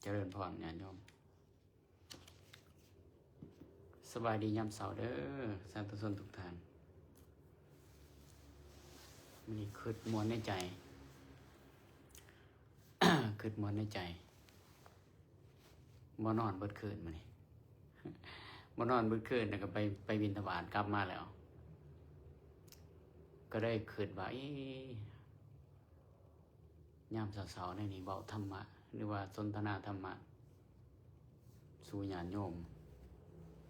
ຈະເລີນພອນຍາດໂຍມ. ສະບາຍດີຍາມເຊົ້າເດີ້ ສາທຸຊົນທຸກທ່ານ. ມື້ນີ້ຄຶດມ່ວນໃນໃຈ ຄຶດມ່ວນໃນໃຈ. ບໍ່ນອນເບິດຄືນມື້ນີ້ ບໍ່ນອນເບິດຄືນ ແລ້ວກໍໄປ ໄປບິນທະບາດກັບມາແລ້ວ ກໍໄດ້ຄຶດວ່າ ເອ ຍາມເຊົ້າໆແນວນີ້ເວົ້າທຳມະ ຫຼືວ່າສົນທະນາທຳມະສູ່ຍາດໂຍມ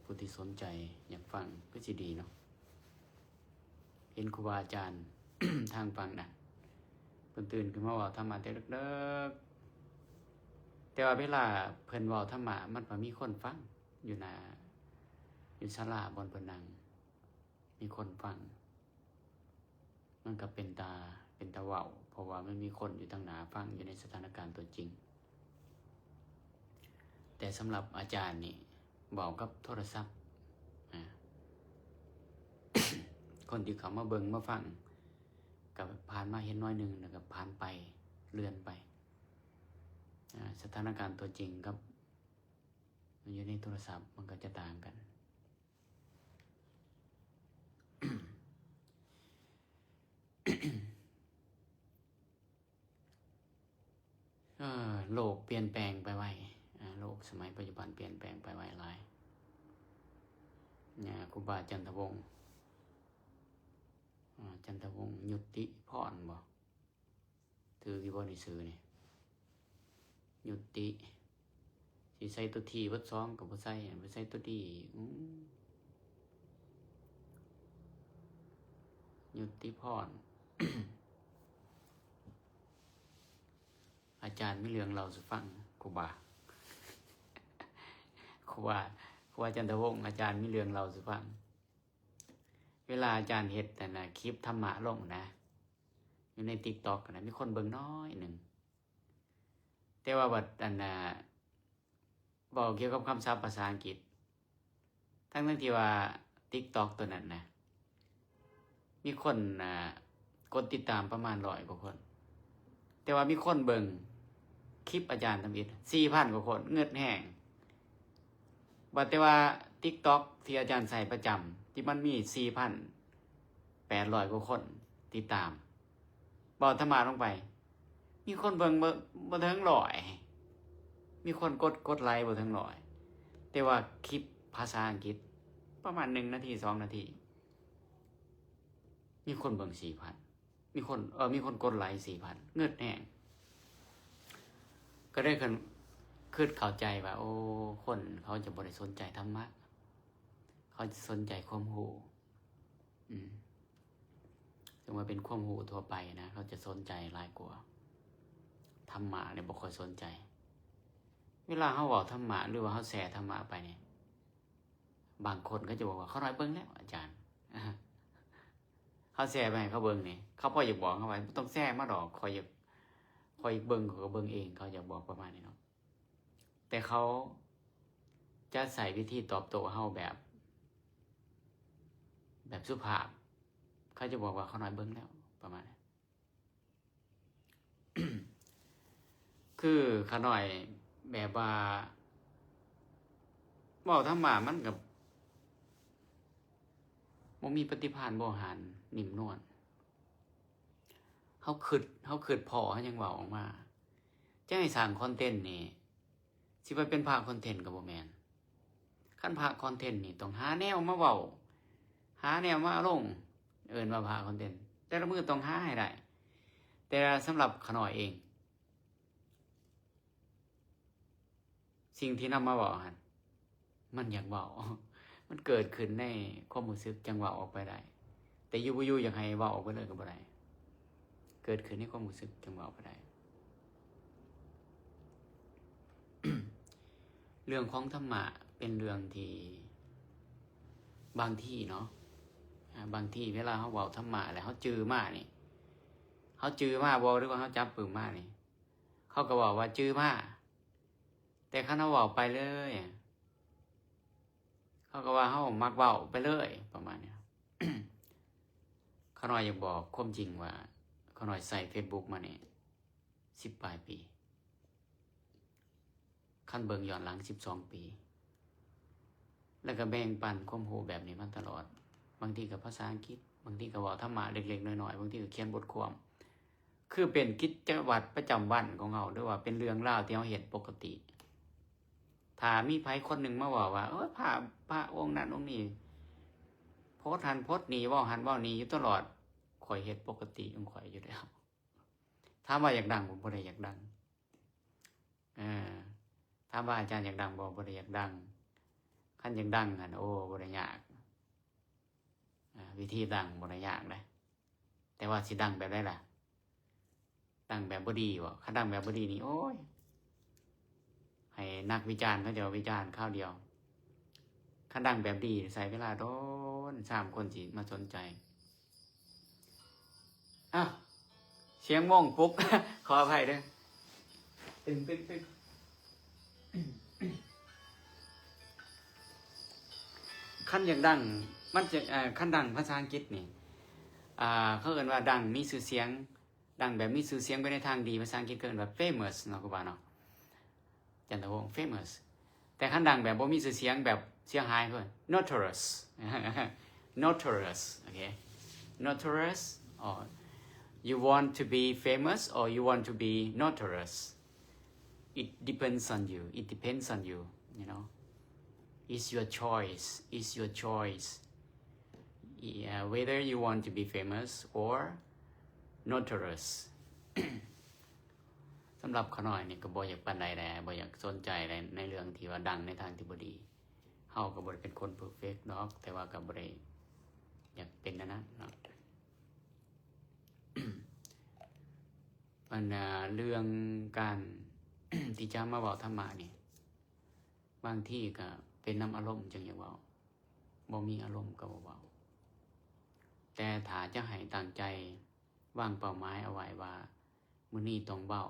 ຜູ້ທີ່ສົນໃຈຢາກຟັງ ຄືຊິດີເນາະ. ເຫັນຄູບາອາຈານທາງຝັ່ງນັ້ນ ເພິ່ນຕື່ນຂຶ້ນມາເວົ້າທຳມະແຕ່ເດິກໆ ແຕ່ວ່າເວລາເພິ່ນເວົ້າທຳມະ ມັນກໍມີຄົນຟັງຢູ່ໜ້າ ຢູ່ສາລາບ່ອນເພິ່ນນັ່ງ ມີຄົນຟັງ ມັນກໍເປັນຕາ ເປັນຕາເວົ້າ ເພາະວ່າມັນມີຄົນຢູ່ທາງໜ້າຟັງ ຢູ່ໃນສະຖານະການຕົວຈິງ. ແຕ່ສຳລັບອາຈານນີ້ເວົ້າກັບໂທລະສັບ ອາ ຄົນທີ່ເຂົ້າມາເບິ່ງມາຟັງ ກໍຜ່ານມາເຫັນໜ້ອຍໜຶ່ງ ແລ້ວກໍຜ່ານໄປ ເລື່ອນໄປ. ອາ ສະຖານະການຕົວຈິງກັບຢູ່ໃນໂທລະສັບ ມັນກໍຈະຕ່າງກັນ. ເອີ ໂລກປ່ຽນແປງໄປໄວ ອາ ໂລກສະໄໝປັດຈຸບັນປ່ຽນແປງໄປໄວຫຼາຍ. ອາ ຄູບາຈັນທະວົງ ອາ ຈັນທະວົງ ຍຸດຕິພອນບໍ? ຖືກຢູ່ບໍ່ນີ້ຊື່ນີ້? ຍຸດຕິ ຊິໃສ່ຕົວທີເບິດສອງກໍບໍ່ໃສ່ ໄປໃສ່ຕົວດີອີກ. ອືມ ຍຸດຕິພອນ ອາຈານມີເລື່ອງເລົ່າສູ່ຟັງ ຄູບາ ຄູບາ ຄູບາຈັນທະວົງ ອາຈານມີເລື່ອງເລົ່າສູ່ຟັງ. ເວລາອາຈານເຮັດອັນນະ ຄລິບທຳມະລົງນະ ຢູ່ໃນຕິກຕັອກນະ ມີຄົນເບິ່ງໜ້ອຍໜຶ່ງ ແຕ່ວ່າບັດອັນນະ ເວົ້າກ່ຽວກັບຄຳສັບພາສາອັງກິດ ທັງໆທີ່ວ່າຕິກຕັອກໂຕນັ້ນນະ ມີຄົນ ອ່າ ກົດຕິດຕາມປະມານຮ້ອຍກວ່າຄົນ ແຕ່ວ່າມີຄົນເບິ່ງຄລິບອາຈານທຳອິດສີ່ພັນກວ່າຄົນ ເງິດແຮງ. ບັດແຕ່ວ່າຕິກຕັອກທີ່ອາຈານໃຊ້ປະຈຳ ທີ່ມັນມີສີ່ພັນແປດຮ້ອຍກວ່າຄົນຕິດຕາມ ເວົ້າທຳມະລົງໄປ ມີຄົນເບິ່ງບໍ່ ບໍ່ເຖິງຮ້ອຍ ມີຄົນກົດ ກົດໄລບໍ່ເຖິງຮ້ອຍ ແຕ່ວ່າຄລິບພາສາອັງກິດ ປະມານໜຶ່ງນາທີ ສອງນາທີ ມີຄົນເບິ່ງສີ່ພັນ ມີຄົນ ເອີ ມີຄົນກົດໄລສີ່ພັນ ເງິດແຮງ. ກໍໄດ້ ຄຶດເຂົ້າໃຈວ່າ ໂອ້ ຄົນເຂົາຈະບໍ່ໄດ້ສົນໃຈທຳມະ ເຂົາຈະສົນໃຈຄວາມຮູ້ ອືມ ເຖິງວ່າເປັນຄວາມຮູ້ທົ່ວໄປນະ ເຂົາຈະສົນໃຈຫຼາຍກວ່າ ທຳມະນີ້ບໍ່ຄ່ອຍສົນໃຈ. ເວລາເຮົາເວົ້າທຳມະ ຫຼືວ່າເຮົາແຊທຳມະໄປນີ້ ບາງຄົນເຂົາຈະບອກວ່າ ຂ້ານ້ອຍເບິ່ງແລ້ວອາຈານ ເຮົາແຊໄປໃຫ້ເຂົາເບິ່ງນີ້ ເຂົາພໍຢາກບອກເຮົາວ່າ ບໍ່ຕ້ອງແຊມາດອກ ຂ້ອຍຢາກ ຂ້ອຍເບິ່ງ ຂ້ອຍກໍເບິ່ງເອງ ເຂົາຢາກບອກປະມານນີ້ເນາະ. ແຕ່ເຂົາຈະໃຊ້ວິທີຕອບໂຕ້ເຮົາແບບ ແບບສຸພາບ ເຂົາຈະບອກວ່າ ຂ້ານ້ອຍເບິ່ງແລ້ວ ປະມານນັ້ນ. ຄືຂ້ານ້ອຍແບບວ່າເວົ້າທຳມະ ມັນກໍບໍ່ມີປະຕິພານບໍຫານ ນິ່ມນວນ ເຮົາຄຶດ ເຮົາຄຶດພໍ້ ເຮົາຍັງເວົ້າອອກມາ. ຈະໃຫ້ສ້າງຄອນເທັນນີ້ ຊິໄປເປັນພະຄອນເທັນກໍບໍ່ແມ່ນ. ຄັນພະຄອນເທັນນີ້ຕ້ອງຫາແນວມາເວົ້າ ຫາແນວມາລົງ ເອີ້ນວ່າພະຄອນເທັນ ແຕ່ລະມື້ຕ້ອງຫາໃຫ້ໄດ້. ແຕ່ສຳລັບຂ້ານ້ອຍເອງ ສິ່ງທີ່ນຳມາເວົ້າຫັ້ນ ມັນຢາກເວົ້າ ມັນເກີດຂຶ້ນໃນຄວາມຮູ້ສຶກ ຈັ່ງເວົ້າອອກໄປໄດ້. ແຕ່ຢູ່ບໍ່ຢູ່ຢາກໃຫ້ເວົ້າອອກໄປເລີຍກໍບໍ່ໄດ້ ເກີດຂຶ້ນໃນຄວາມຮູ້ສຶກ ຈັ່ງເວົ້າອອກໄປໄດ້. ເລື່ອງຂອງທຳມະເປັນເລື່ອງທີ່ບາງທີເນາະ ອາ ບາງທີເວລາເຮົາເວົ້າທຳມະແລ້ວ ເຮົາຈື່ມານີ້ ເຮົາຈື່ມາບໍ່ ຫຼືວ່າເຮົາຈັບປຶ້ມມານີ້ ເຂົາກໍເວົ້າວ່າຈື່ມາ ແຕ່ຄັນເຮົາເວົ້າໄປເລີຍ ເຂົາກໍວ່າເຮົາມັກເວົ້າໄປເລີຍ ປະມານນີ້. ຂ້ານ້ອຍຢາກບອກຄວາມຈິງວ່າ ຂ້ານ້ອຍໃຊ້ເຟສບຸກມານີ້ສິບປາຍປີ. ຄັນເບິ່ງຍ້ອນຫຼັງສິບສອງປີ ແລ້ວກໍແບ່ງປັນຄວາມຮູ້ແບບນີ້ມາຕະຫຼອດ. ບາງທີກໍພາສາອັງກິດ, ບາງທີກໍເວົ້າທຳມະເລັກໆນ້ອຍໆ, ບາງທີກໍຂຽນບົດຄວາມ. ຄືເປັນກິດຈະວັດປະຈຳວັນຂອງເຮົາ ຫຼືວ່າເປັນເລື່ອງລາວທີ່ເຮົາເຮັດປົກກະຕິ. ຖ້າມີໃຜຄົນໜຶ່ງມາເວົ້າວ່າ ເອີ ພະ ພະອົງນັ້ນອົງນີ້ ໂພດຫັ້ນໂພດນີ້ ເວົ້າຫັ້ນເວົ້ານີ້ຢູ່ຕະຫຼອດ, ຂ້ອຍເຮັດປົກກະຕິຂອງຂ້ອຍຢູ່ແລ້ວ. ຖາມວ່າຢາກດັງບໍ່? ບໍ່ໄດ້ຢາກດັງ. ເອີ ຖາມວ່າອາຈານຢາກດັງບໍ່? ບໍ່ໄດ້ຢາກດັງ. ຄັນຢາກດັງຫັ້ນ ໂອ້ ບໍ່ໄດ້ຍາກ. ເອີ ວິທີດັງບໍ່ໄດ້ຍາກເດ້. ແຕ່ວ່າຊິດັງແບບໃດລະ? ດັງແບບບໍ່ດີບໍ? ຄັນດັງແບບບໍ່ດີນີ້ ໂອ້ຍ ໃຫ້ນັກວິຈານເຂົາເຈົ້າວິຈານຄາວດຽວ. ຄັນດັງແບບດີໃຊ້ເວລາດົນ ຊາມຄົນຊິມາສົນໃຈ. ອ້າວ ສຽງໂມງປຸກ ຂໍອະໄພເດີ້. ຕຶງໆໆ. ຄັນຢາກດັງ ມັນຈະ ເອີ ຄັນດັງພາສາອັງກິດນີ້ ອ່າ ເຂົາເອີ້ນວ່າດັງ ມີຊື່ສຽງ. ດັງແບບມີຊື່ສຽງໄປໃນທາງດີ ພາສາອັງກິດເຂົາເອີ້ນວ່າ famous ເນາະ ຄູບາເນາະ ຈັນທະວົງ famous. ແຕ່ຄັນດັງແບບບໍ່ມີຊື່ສຽງ ແບບເສຍຫາຍ ຄື notorious. Notorious, okay? Notorious, or you want to be famous or you want to be notorious? It depends on you. It depends on you, you know. It's your choice. It's your choice. Yeah, whether you want to be famous or notorious. ສຳລັບຂ້ານ້ອຍນີ້ກໍບໍ່ຢາກປານໃດແຫຼະ, ບໍ່ຢາກສົນໃຈແຫຼະ ໃນເລື່ອງທີ່ວ່າດັງໃນທາງທີ່ບໍ່ດີ. ເຮົາກໍບໍ່ໄດ້ເປັນຄົນ perfect ດອກ, ແຕ່ວ່າກໍບໍ່ໄດ້ຢາກເປັນແນວນັ້ນເນາະ. ອັນ ເລື່ອງການ ທີ່ຈະມາເວົ້າທຳມະນີ້ ບາງທີກໍເປັນນຳອາລົມຈຶ່ງຢາກເວົ້າ, ບໍ່ມີອາລົມກໍບໍ່ເວົ້າ. ແຕ່ຖ້າຈະໃຫ້ຕັ້ງໃຈວາງເປົ້າໝາຍເອົາໄວ້ວ່າ ມື້ນີ້ຕ້ອງເວົ້າ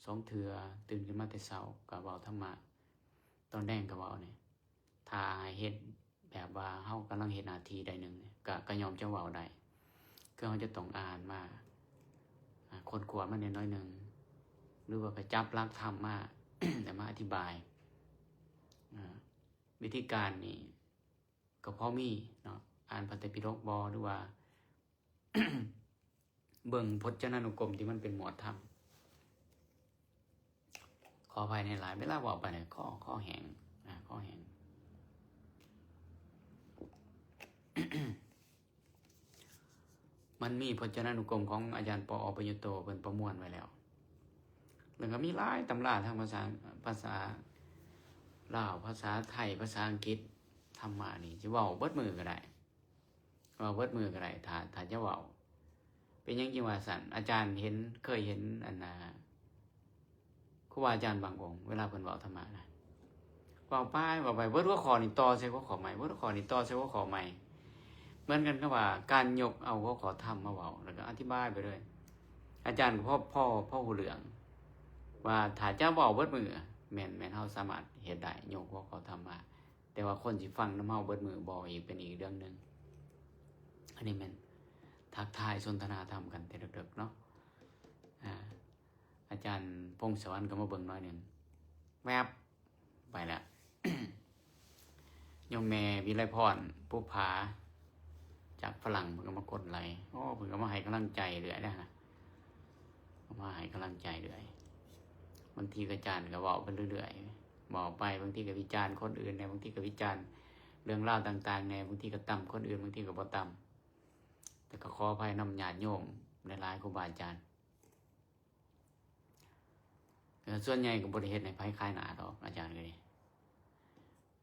ສອງເທື່ອ, ຕື່ນຂຶ້ນມາແຕ່ເຊົ້າກໍເວົ້າທຳມະ, ຕອນແລງກໍເວົ້ານີ້. ຖ້າໃຫ້ເຮັດແບບວ່າເຮົາກຳລັງເຮັດໜ້າທີ່ໃດໜຶ່ງ ກໍ ກໍຍ່ອມຈະເວົ້າໄດ້. ຄືເຮົາຈະຕ້ອງອ່ານມາ ອາ ຄົ້ນຄວ້າມາແດ່ໜ້ອຍໜຶ່ງ ຫຼືວ່າໄປຈັບຫຼັກທຳມາ ແລ້ວມາອະທິບາຍ. ອາ ວິທີການນີ້ກໍພໍມີເນາະ, ອ່ານພະໄຕປິດົກບໍ ຫຼືວ່າ ເບິ່ງພົດຈະນານຸກົມທີ່ມັນເປັນໝວດທຳ. ຂໍອະໄພໃນຫຼາຍ ເວລາເວົ້າໄປນີ້ ຄໍ ຄໍແຫ້ງ ອາ ຄໍແຫ້ງ. ມັນມີພົດຈະນານຸກົມຂອງອາຈານ ປອ ປະຍຸດໂຕ ເພິ່ນປະມວນໄວ້ແລ້ວ. ແລ້ວກໍມີຫຼາຍຕຳລາ ທັງພາສາ ພາສາລາວ, ພາສາໄທ, ພາສາອັງກິດ. ທຳມະນີ້ຊິເວົ້າເບິດມື້ກໍໄດ້. ເວົ້າເບິດມື້ກໍໄດ້ ຖ້າ ຖ້າຈະເວົ້າ. ເປັນຫຍັງຈຶ່ງວ່າຊັ້ນ? ອາຈານເຫັນ ເຄີຍເຫັນ ອັນນ່າ ຄູບາອາຈານບາງອົງ ເວລາເພິ່ນເວົ້າທຳມະນະ ເວົ້າໄປ ເວົ້າໄປ ເບິດຫົວຂໍ້ນີ້ຕໍ່ໃສ່ຫົວຂໍ້ໃໝ່, ເບິດຫົວຂໍ້ນີ້ຕໍ່ໃສ່ຫົວຂໍ້ໃໝ່. ເໝືອນກັນກັບວ່າການຍົກເອົາຫົວຂໍ້ທຳມາເວົ້າ ແລ້ວກໍອະທິບາຍໄປເລີຍ. ອາຈານກໍພໍ ພໍ ພໍຮູ້ເລື່ອງວ່າຖ້າຈະເວົ້າເບິດມື້ ແມ່ນ ແມ່ນເຮົາສາມາດເຮັດໄດ້ ຍົກຫົວຂໍ້ທຳມາ. ແຕ່ວ່າຄົນຊິຟັງນຳເຮົາເບິດມື້ບໍ່ ອີກ ເປັນອີກເລື່ອງໜຶ່ງ. ອັນນີ້ແມ່ນທັກທາຍສົນທະນາທຳກັນແຕ່ເລິກໆເນາະ. ອາ ອາຈານພົງສະຫວັນກໍມາເບິ່ງໜ້ອຍໜຶ່ງ ແວບ ໄປລະ. ໂຍມແມ່ວິໄລພອນ ພູຜາ ຈາກຝຣັ່ງ ເພິ່ນກໍມາກົດໄລ. ໂອ້ ເພິ່ນກໍມາໃຫ້ກຳລັງໃຈເລື້ອຍນະ. ມາໃຫ້ກຳລັງໃຈເລື້ອຍ. ບາງທີອາຈານກໍເວົ້າໄປເລື້ອຍໆ ເວົ້າໄປ, ບາງທີກໍວິຈານຄົນອື່ນແດ່, ບາງທີກໍວິຈານເລື່ອງລາວຕ່າງໆແດ່, ບາງທີກໍຕຳຄົນອື່ນ, ບາງທີກໍບໍ່ຕຳ. ແຕ່ກໍຂໍອະໄພນຳຍາດໂຍມຫຼາຍໆ ຄູບາອາຈານ. ເອີ ສ່ວນໃຫຍ່ກໍບໍ່ໄດ້ເຮັດໃຫ້ໃຜຂາຍໜ້າດອກ ອາຈານກໍດີ.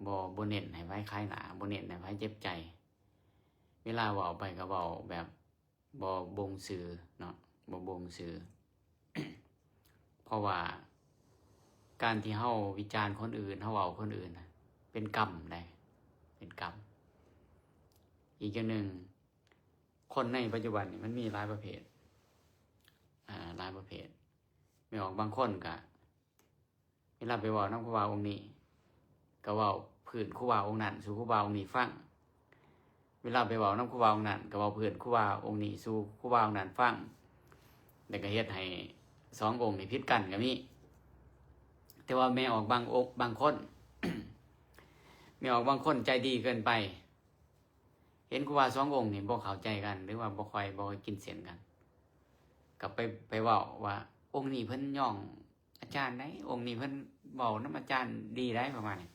ບໍ່ ບໍ່ເນັ້ນໃຫ້ໃຜຂາຍໜ້າ, ບໍ່ເນັ້ນໃຫ້ໃຜເຈັບໃຈ. ເວລາເວົ້າໄປກໍເວົ້າແບບ ບໍ່ບົ່ງຊື່ເນາະ, ບໍ່ບົ່ງຊື່. ເພາະວ່າການທີ່ເຮົາວິຈານຄົນອື່ນ, ເຮົາເວົ້າຄົນອື່ນນະ ເປັນກຳໃດ໋, ເປັນກຳ. ອີກຢ່າງໜຶ່ງ, ຄົນໃນປັດຈຸບັນນີ້ມັນມີຫຼາຍປະເພດ, ອາ, ຫຼາຍປະເພດ. ແມ່ນອອກ ບາງຄົນກະ ເວລາໄປເວົ້ານຳຄູບາອົງນີ້ ກໍເວົ້າພື້ນຄູບາອົງນັ້ນສູ່ຄູບາອົງນີ້ຟັງ, ເວລາໄປເວົ້ານຳຄູບາອົງນັ້ນ ກໍເວົ້າພື້ນຄູບາອົງນີ້ສູ່ຄູບາອົງນັ້ນຟັງ, ແລ້ວກໍເຮັດໃຫ້ສອງອົງນີ້ຜິດກັນກໍມີ. ແຕ່ວ່າແມ່ອອກບາງອົກ ບາງຄົນ ແມ່ອອກບາງຄົນໃຈດີເກີນໄປ ເຫັນຄູບາສອງອົງນີ້ບໍ່ເຂົ້າໃຈກັນ ຫຼືວ່າບໍ່ຄ່ອຍ ບໍ່ຄ່ອຍກິນເສັ້ນກັນ ກໍໄປ ໄປເວົ້າວ່າ ອົງນີ້ເພິ່ນຍ້ອງອາຈານໃດ໋ ອົງນີ້ເພິ່ນເວົ້ານຳອາຈານດີໃດ໋ ປະມານນີ້.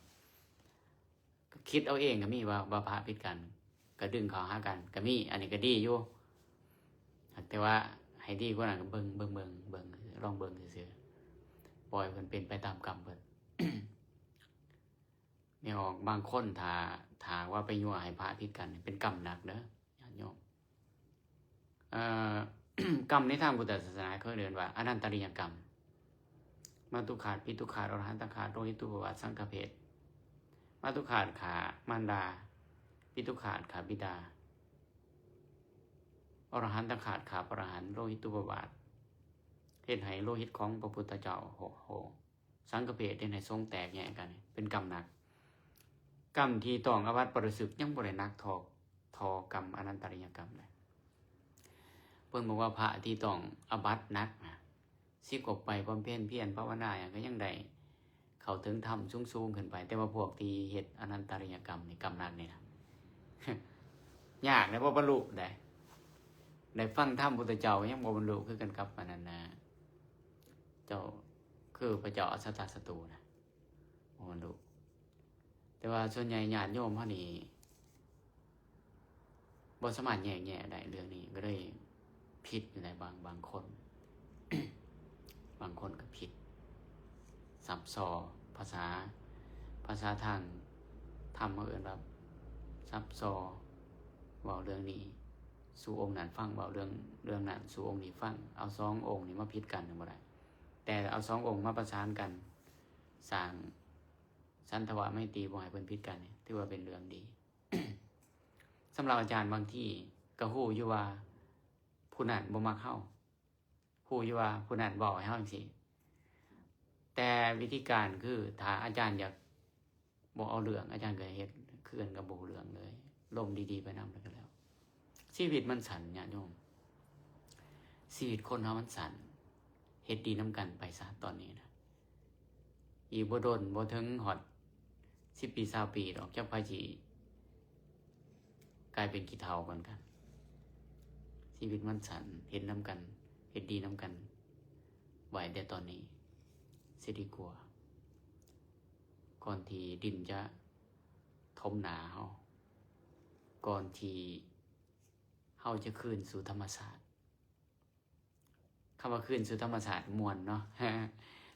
ກໍຄິດເອົາເອງກໍມີວ່າ ວ່າພະຜິດກັນ ກໍດຶງເຂົ້າຫາກັນກໍມີ ອັນນີ້ກໍດີຢູ່ ແຕ່ວ່າໃຫ້ດີກວ່ານັ້ນກໍເບິ່ງ ເບິ່ງ ເບິ່ງ ເບິ່ງ ລອງເບິ່ງຊື່ໆ ປ່ອຍເພິ່ນເປັນໄປຕາມກຳເພິ່ນ. ແມ່ອອກບາງຄົນ ຖ້າ ຖ້າວ່າໄປຍົວະໃຫ້ພະຜິດກັນ ເປັນກຳໜັກເດີ ຍາດໂຍມ. ເອີ ກຳໃນທາງພຸດທະສາສະໜາເຂົາເອີ້ນວ່າອະນັນຕະລິຍະກຳ ມາຕຸຄາດ ພິກຂຸຄາດ ອໍລະຫັນຕະຄາດ ໂລຫິຕຸປະວາດ ສັງຄະເພດ. ມາຕຸຄາດຂ້າມານດາ ພິກຂຸຄາດຂ້າບິດາ ອໍລະຫັນຕະຄາດຂ້າພະອະລະຫັນ ໂລຫິຕຸປະວາດ ເຮັດໃຫ້ໂລຫິດຂອງພະພຸດທະເຈົ້າໂຫ ໂຫ ສັງຄະເພດ ເຮັດໃຫ້ສົງແຕກແຍກກັນ ເປັນກຳໜັກ. ກຳທີ່ຕ້ອງອາບັດປະລາຊຶກ ຍັງບໍ່ໄດ້ໜັກທໍ່ ທໍ່ກຳອະນັນຕະລິຍະກຳເລີຍ. ເພິ່ນບອກວ່າພະທີ່ຕ້ອງອາບັດໜັກນະ ສິກອອກໄປບຳເພັນພຽນພາວະນາຫຍັງ ກໍຍັງໄດ້ເຂົ້າເຖິງທຳສູງໆຂຶ້ນໄປ ແຕ່ວ່າພວກທີ່ເຮັດອະນັນຕະລິຍະກຳນີ້ ກຳໜັກນີ້ນະ ຍາກເດ້ ບໍ່ບັນລຸເດ້. ໄດ້ຟັງທຳພຸດທະເຈົ້າ ຍັງບໍ່ບັນລຸຄືກັນກັບອັນນັ້ນນະ ເຈົ້າ ຄືພະເຈົ້າອະສັດຕະສັດຕູນະ ບໍ່ບັນລຸ. ແຕ່ວ່າສ່ວນໃຫຍ່ຍາດໂຍມເຮົານີ້ ບໍ່ສາມາດແຍກແຍະໄດ້ເລື່ອງນີ້ ກໍເລີຍຜິດຢູ່ໃນບາງ ບາງຄົນ ບາງຄົນກໍຜິດ ສັບສໍ່ ພາສາ ພາສາທາງທຳເຮົາເອີ້ນວ່າສັບສໍ່ ເວົ້າເລື່ອງນີ້ສູ່ອົງນັ້ນຟັງ ເວົ້າເລື່ອງ ເລື່ອງນັ້ນສູ່ອົງນີ້ຟັງ ເອົາສອງອົງນີ້ມາຜິດກັນບໍ່ໄດ້ ແຕ່ເອົາສອງອົງມາປະສານກັນ ສ້າງສັນທະວະໄມຕີ ບໍ່ໃຫ້ເພິ່ນຜິດກັນນີ້ ຖືວ່າເປັນເລື່ອງດີ. ສຳລັບອາຈານບາງທີກໍຮູ້ຢູ່ວ່າຜູ້ນັ້ນບໍ່ມັກເຮົາ ຮູ້ຢູ່ວ່າຜູ້ນັ້ນເວົ້າໃຫ້ເຮົາຈັ່ງຊີ້ ແຕ່ວິທີການຄື ຖ້າອາຈານຢາກບໍ່ເອົາເລື່ອງ ອາຈານກໍເຮັດຄືກັນກັບບໍ່ຮູ້ເລື່ອງເລີຍ ລົມດີໆໄປນຳແລ້ວກໍແລ້ວ. ຊີວິດມັນສັ້ນ ຍາດໂຍມ ຊີວິດຄົນເຮົາມັນສັ້ນ ເຮັດດີນຳກັນໄປຊະຕອນນີ້ນະ. ອີກບໍ່ດົນ ບໍ່ເຖິງຮອດສິບປີ ຊາວປີດອກ ຈັກໃຜຊິກາຍເປັນຂີ້ເຖົ້າກ່ອນກັນ. ຊີວິດມັນສັ້ນ ເຮັດນຳກັນ ເຮັດດີນຳກັນໄວ້ແຕ່ຕອນນີ້ຊິດີກວ່າ ກ່ອນທີ່ດິນຈະຖົມໜ້າເຮົາ ກ່ອນທີ່ເຮົາຈະຄືນສູ່ທຳມະຊາດ. ຄຳວ່າຄືນສູ່ທຳມະຊາດມ່ວນເນາະ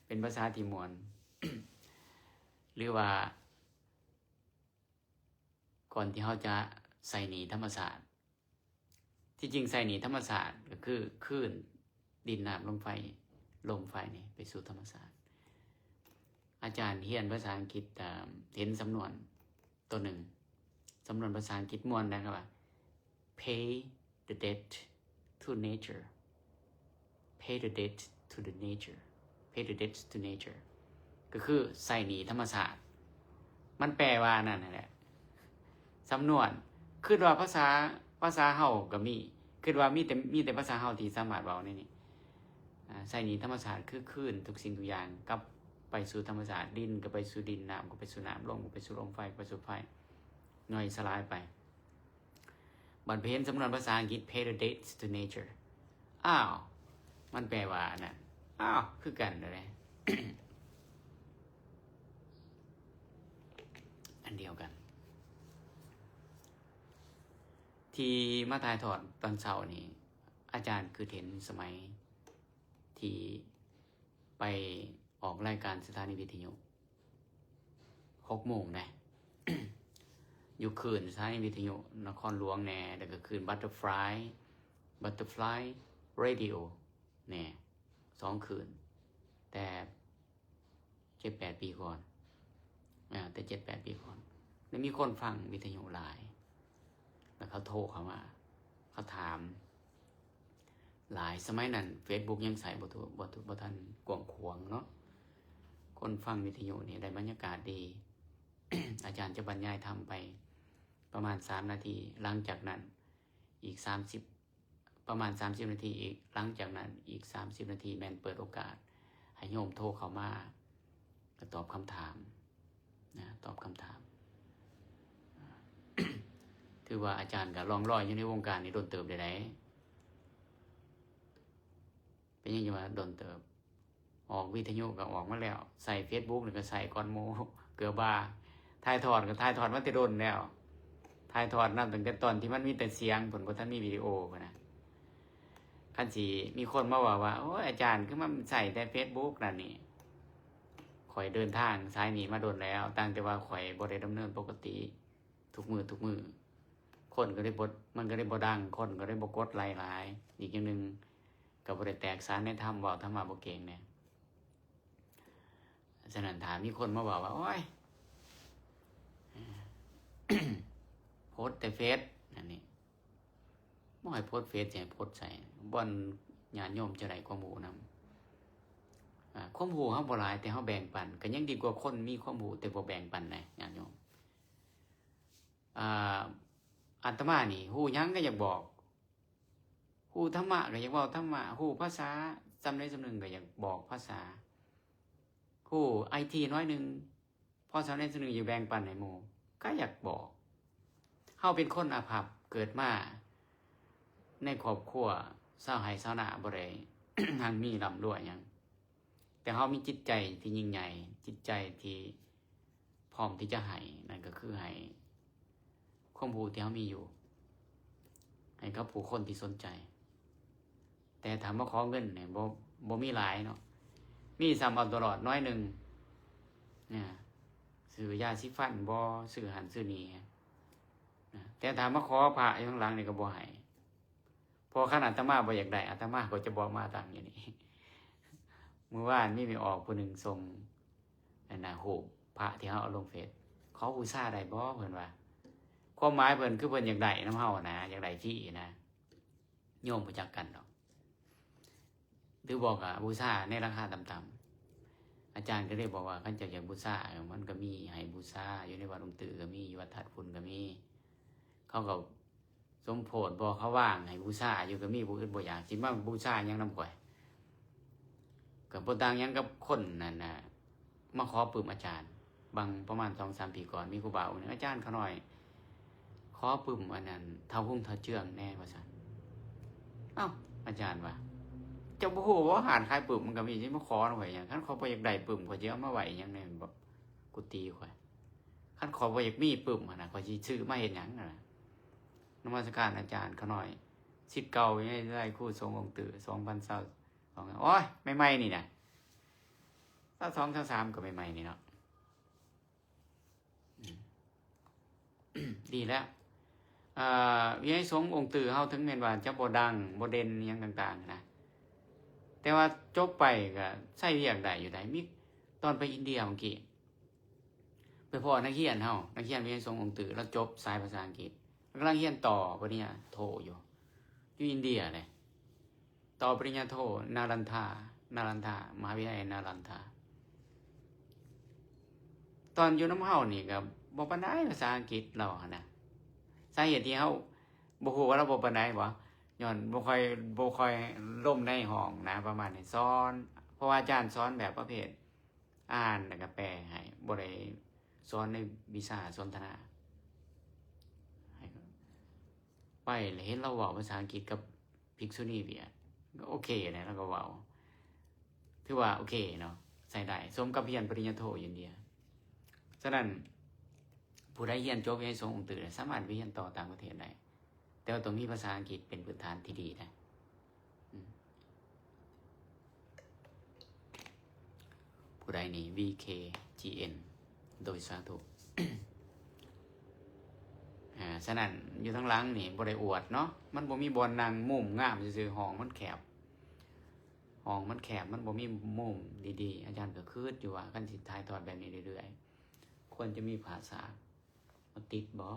ເປັນພາສາທີ່ມ່ວນ ຫຼືວ່າກ່ອນທີ່ເຮົາຈະໃຊ້ໜີທຳມະຊາດ. ທີ່ຈິງໃຊ້ໜີທຳມະຊາດກໍຄືຄືນດິນນ້ຳລົມໄຟ ລົມໄຟນີ້ໄປສູ່ທຳມະຊາດ. ອາຈານຮຽນພາສາອັງກິດ ເຫັນສຳນວນ ຕົວໜຶ່ງ ສຳນວນພາສາອັງກິດມ່ວນນະ ເຂົາວ່າ pay the debt to nature, pay the debt to the nature, pay the debt to nature ກໍຄືໃຊ້ໜີທຳມະຊາດ. ມັນແປວ່າອັນນັ້ນຫັ້ນແຫຼະ ສຳນວນ. ຄິດວ່າພາສາ ພາສາເຮົາກໍມີ ຄິດວ່າມີແຕ່ ມີແຕ່ພາສາເຮົາທີ່ສາມາດເວົ້າໃນນີ້. ອາ ໃຊ້ໜີທຳມະຊາດຄືຄືນທຸກສິ່ງທຸກຢ່າງກັບໄປສູ່ທຳມະຊາດ, ດິນກໍໄປສູ່ດິນ, ນ້ຳກໍໄປສູ່ນ້ຳ, ລົມກໍໄປສູ່ລົມ, ໄຟກໍໄປສູ່ໄຟ, ຍ່ອຍສະຫຼາຍໄປ. ບັດໄປເຫັນສຳນວນພາສາອັງກິດ pay the debts to nature ອ້າວ ມັນແປວ່າອັນນັ້ນ ອ້າວ ຄືກັນເດ້ ອັນດຽວກັນ. ທີ່ມາຖ່າຍທອດຕອນເຊົ້ານີ້ ອາຈານຄິດເຫັນສະໄໝທີ່ໄປອອກລາຍການສະຖານີວິທະຍຸຫົກໂມງນະ ຢູ່ຄື້ນສະຖານີວິທະຍຸນະຄອນຫຼວງແດ່ ແລ້ວກໍຄື້ນ Butterfly Butterfly Radio ແດ່ ສອງຄື້ນ ແຕ່ ເຈັດແປດປີກ່ອນ ອາ ແຕ່ເຈັດແປດປີກ່ອນ ແລ້ວມີຄົນຟັງວິທະຍຸຫຼາຍ ແລ້ວເຂົາໂທເຂົ້າມາ ເຂົາຖາມຫຼາຍ. ສະໄໝນັ້ນເຟສບຸກຍັງໃຊ້ບໍ່ທົ່ວ ບໍ່ ບໍ່ທັນກວ້າງຂວາງເນາະ. ຄົນຟັງວິທະຍຸນີ້ໄດ້ບັນຍາກາດດີ. ອາຈານຈະບັນຍາຍທຳໄປປະມານສາມນາທີ ຫຼັງຈາກນັ້ນອີກສາມສິບ ປະມານສາມສິບນາທີອີກ, ຫຼັງຈາກນັ້ນອີກສາມສິບນາທີແມ່ນເປີດໂອກາດໃຫ້ໂຍມໂທເຂົ້າມາ ກໍຕອບຄຳຖາມນະ ຕອບຄຳຖາມ. ຖືວ່າອາຈານກໍລ່ອງລອຍຢູ່ໃນວົງການນີ້ດົນເຕີບແລ້ວໃດ໋. ເປັນຫຍັງຈັ່ງວ່າດົນເຕີບ? ອອກວິທະຍຸກໍອອກມາແລ້ວ, ໃຊ້ເຟສບຸກນີ້ກໍໃຊ້ກ່ອນໝູ່ເກືອບວ່າ, ຖ່າຍທອດກໍຖ່າຍທອດມາແຕ່ດົນແລ້ວ, ຖ່າຍທອດນຳຕັ້ງແຕ່ຕອນທີ່ມັນມີແຕ່ສຽງພຸ້ນ, ບໍ່ທັນມີວິດີໂອພຸ້ນນະ. ຄັນຊິມີຄົນມາເວົ້າວ່າ ໂອ້ຍ ອາຈານຄືມາໃຊ້ແຕ່ເຟສບຸກນັ້ນນີ້, ຂ້ອຍເດີນທາງສາຍນີ້ມາດົນແລ້ວ, ຕັ້ງແຕ່ວ່າຂ້ອຍບໍ່ໄດ້ດຳເນີນປົກກະຕິທຸກມື້ທຸກມື້, ຄົນກໍໄດ້ບໍ່ ມັນກໍໄດ້ບໍ່ດັງ, ຄົນກໍໄດ້ບໍ່ກົດໄລຫຼາຍ. ອີກຢ່າງໜຶ່ງກໍບໍ່ໄດ້ແຕກສານໃນທຳ, ເວົ້າທຳມະບໍ່ເກັ່ງແດ່. ສະນັ້ນ ຖ້າມີຄົນມາເວົ້າວ່າ ໂອ້ຍ ໂພສແຕ່ເຟສ ອັນນີ້ ບໍ່ໃຫ້ໂພສເຟສ ຊິໃຫ້ໂພສໃສ? ບ່ອນຍາດໂຍມຈະໄດ້ຄວາມຮູ້ນຳ. ອາ ຄວາມຮູ້ເຮົາບໍ່ຫຼາຍ ແຕ່ເຮົາແບ່ງປັນ ກໍຍັງດີກວ່າຄົນມີຄວາມຮູ້ແຕ່ບໍ່ແບ່ງປັນນະ ຍາດໂຍມ. ອາ ອາດຕະມານີ້ ຮູ້ຫຍັງກໍຢາກບອກ, ຮູ້ທຳມະກໍຢາກເວົ້າທຳມະ, ຮູ້ພາສາສ່ຳໃດສ່ຳໜຶ່ງກໍຢາກບອກພາສາ, ຮູ້ໄອທີໜ້ອຍໜຶ່ງ ພໍສ່ຳໃດສ່ຳໜຶ່ງຢາກແບ່ງປັນໃຫ້ໝູ່ ກໍຢາກບອກ. ເຮົາເປັນຄົນອາພັບ ເກີດມາໃນຄອບຄົວຊາວໄຮ່ຊາວນາ ບໍ່ໄດ້ຮັ່ງມີລ່ຳລວຍຫຍັງ, ແຕ່ເຮົາມີຈິດໃຈທີ່ຍິ່ງໃຫຍ່ ຈິດໃຈທີ່ ພ້ອມທີ່ຈະໃຫ້, ນັ້ນກໍຄືໃຫ້ຄວາມຮູ້ທີ່ເຮົາມີຢູ່ ໃຫ້ກັບຜູ້ຄົນທີ່ສົນໃຈ. ແຕ່ຖ້າມາຂໍເງິນນີ້ ບໍ່ ບໍ່ມີຫຼາຍເນາະ, ມີສ່ຳເອົາຕົວລອດໜ້ອຍໜຶ່ງນະ, ຊື້ຢາສີຟັນບໍ ຊື້ຫັ້ນຊື້ນີ້ນະ, ແຕ່ຖ້າມາຂໍພະຢູ່ຂ້າງຫຼັງນີ້ກໍບໍ່ໃຫ້. ເພາະຄັນອາດຕະມາບໍ່ຢາກໄດ້ ອາດຕະມາກໍຈະບໍ່ມາຕັ້ງຢູ່ນີ້. ມື້ວານມີແມ່ອອກຜູ້ໜຶ່ງສົ່ງ ອັນນ່າ ຮູບພະທີ່ເຮົາເອົາລົງເຟສ, ຂໍບູຊາໄດ້ບໍ່ ເພິ່ນວ່າ. ຄວາມໝາຍເພິ່ນຄືເພິ່ນຢາກໄດ້ນຳເຮົານະ, ຢາກໄດ້ຟຣີນະ. ໂຍມບໍ່ຈັກກັນດອກ, ຫຼືບໍ່ກໍບູຊາໃນລາຄາຕ່ຳໆ. ອາຈານກໍເລີຍບອກວ່າ ຄັນເຈົ້າຢາກບູຊາ ເອີ ມັນກໍມີໃຫ້ບູຊາ, ຢູ່ໃນວັດອົງຕື້ກໍມີ, ຢູ່ວັດທາດພຸນກໍມີ. ເຂົາກໍ ສົມໂພດບໍ່ ເຂົາວາງໃຫ້ບູຊາຢູ່ກໍມີ, ບໍ່ອຶດບໍ່ຢາກ ຊິມາບູຊາຫຍັງນຳຂ້ອຍ. ກໍບໍ່ຕ່າງຫຍັງກັບຄົນນັ້ນນະ ມາຂໍປຶ້ມອາຈານ. ບາງປະມານສອງສາມປີກ່ອນ ມີຄູບາອົງໜຶ່ງ, ອາຈານ ຂ້ານ້ອຍຂໍປຶ້ມອັນນັ້ນ ທ້າວຮຸ່ງ ທ້າວເຈືອງແດ່ ວ່າຊັ້ນ. ເອົ້າ ອາຈານວ່າ ເຈົ້າບໍ່ຮູ້ບໍ່ ຮ້ານຂາຍປຶ້ມມັນກໍມີ, ຊິມາຂໍນຳຂ້ອຍຫຍັງ? ຄັນຂ້ອຍບໍ່ຢາກໄດ້ປຶ້ມ ຂ້ອຍຊິເອົາມາໄວ້ຫຍັງໃນ ກຸຕິຂ້ອຍ? ຄັນຂ້ອຍບໍ່ຢາກມີປຶ້ມຫັ້ນນະ ຂ້ອຍຊິຊື້ມາເຮັດຫຍັງຫັ້ນນະ? ນະມັດສະການອາຈານຂ້ານ້ອຍ ສິດເກົ່າຢູ່ໃນລາຍຄູສົງອົງຕື້ ສອງພັນຊາວສອງ. ໂອ້ຍ ໃໝ່ໆນີ້ນະ ຊາວສອງ ຊາວສາມ ກໍໃໝ່ໆນີ້ເນາະ. ອືມ ດີແລ້ວ. ເອີ ວິໄນສົງອົງຕື້ເຮົາ ເຖິງແມ່ນວ່າຈະບໍ່ດັງ ບໍ່ເດັ່ນຫຍັງຕ່າງໆນະ, ແຕ່ວ່າຈົບໄປກໍໃຊ້ວຽກໄດ້ຢູ່ໃດ໋. ມີຕອນໄປອິນເດຍເມື່ອກີ້ ໄປພໍ້ນັກຮຽນເຮົາ, ນັກຮຽນວິໄນສົງອົງຕື້ ລາວຈົບສາຍພາສາອັງກິດ, ລາວກຳລັງຮຽນຕໍ່ປະລິນຍາໂທຢູ່ ຢູ່ອິນເດຍເດ້, ຕໍ່ປະລິນຍາໂທນາລັນທາ, ນາລັນທາ, ມະຫາວິທະຍາໄລນາລັນທາ. ຕອນຢູ່ນຳເຮົານີ້ກໍບໍ່ປານໃດພາສາອັງກິດລາວຫັ້ນນະ. ສາເຫດທີ່ເຮົາບໍ່ຮູ້ວ່າລາວບໍ່ປານໃດບໍ? ຍ້ອນບໍ່ຄ່ອຍ ບໍ່ຄ່ອຍລົມໃນຫ້ອງນະ ປະມານນີ້. ສອນ ເພາະວ່າອາຈານສອນແບບປະເພດ ອ່ານແລ້ວກໍແປໃຫ້, ບໍ່ໄດ້ສອນໃນວິຊາສົນທະນາ. ໄປແລ້ວເຫັນລາວເວົ້າພາສາອັງກິດກັບພິກສຸນີວຽດ, ກໍໂອເຄນະ, ລາວກໍເວົ້າ ຖືວ່າໂອເຄເນາະ, ໃຊ້ໄດ້, ສົມກັບຮຽນປະລິນຍາໂທຢູ່ອິນເດຍ. ສະນັ້ນ ຜູ້ໃດຮຽນຈົບວິໄນສົງອົງຕື້ ສາມາດໄປຮຽນຕໍ່ຕ່າງປະເທດໄດ້. ແຕ່ວ່າຕ້ອງມີພາສາອັງກິດເປັນພື້ນຖານທີ່ດີນະ. ອືມ ຜູ້ໃດນີ້ ວີເຄຈີເອັນ ໂດຍສາທຸ. ອ່າ ສະນັ້ນ ຢູ່ທາງຫຼັງນີ້ບໍ່ໄດ້ອວດເນາະ, ມັນບໍ່ມີບ່ອນນັ່ງ, ມຸມງາມຊື່ໆ, ຫ້ອງມັນແຄບ, ຫ້ອງມັນແຄບ, ມັນບໍ່ມີມຸມດີໆ. ອາຈານກໍຄິດຢູ່ວ່າ ຄັນຊິຖ່າຍທອດແບບນີ້ເລື້ອຍໆ ຄວນຈະມີຜ້າສາກມາຕິດບໍ່?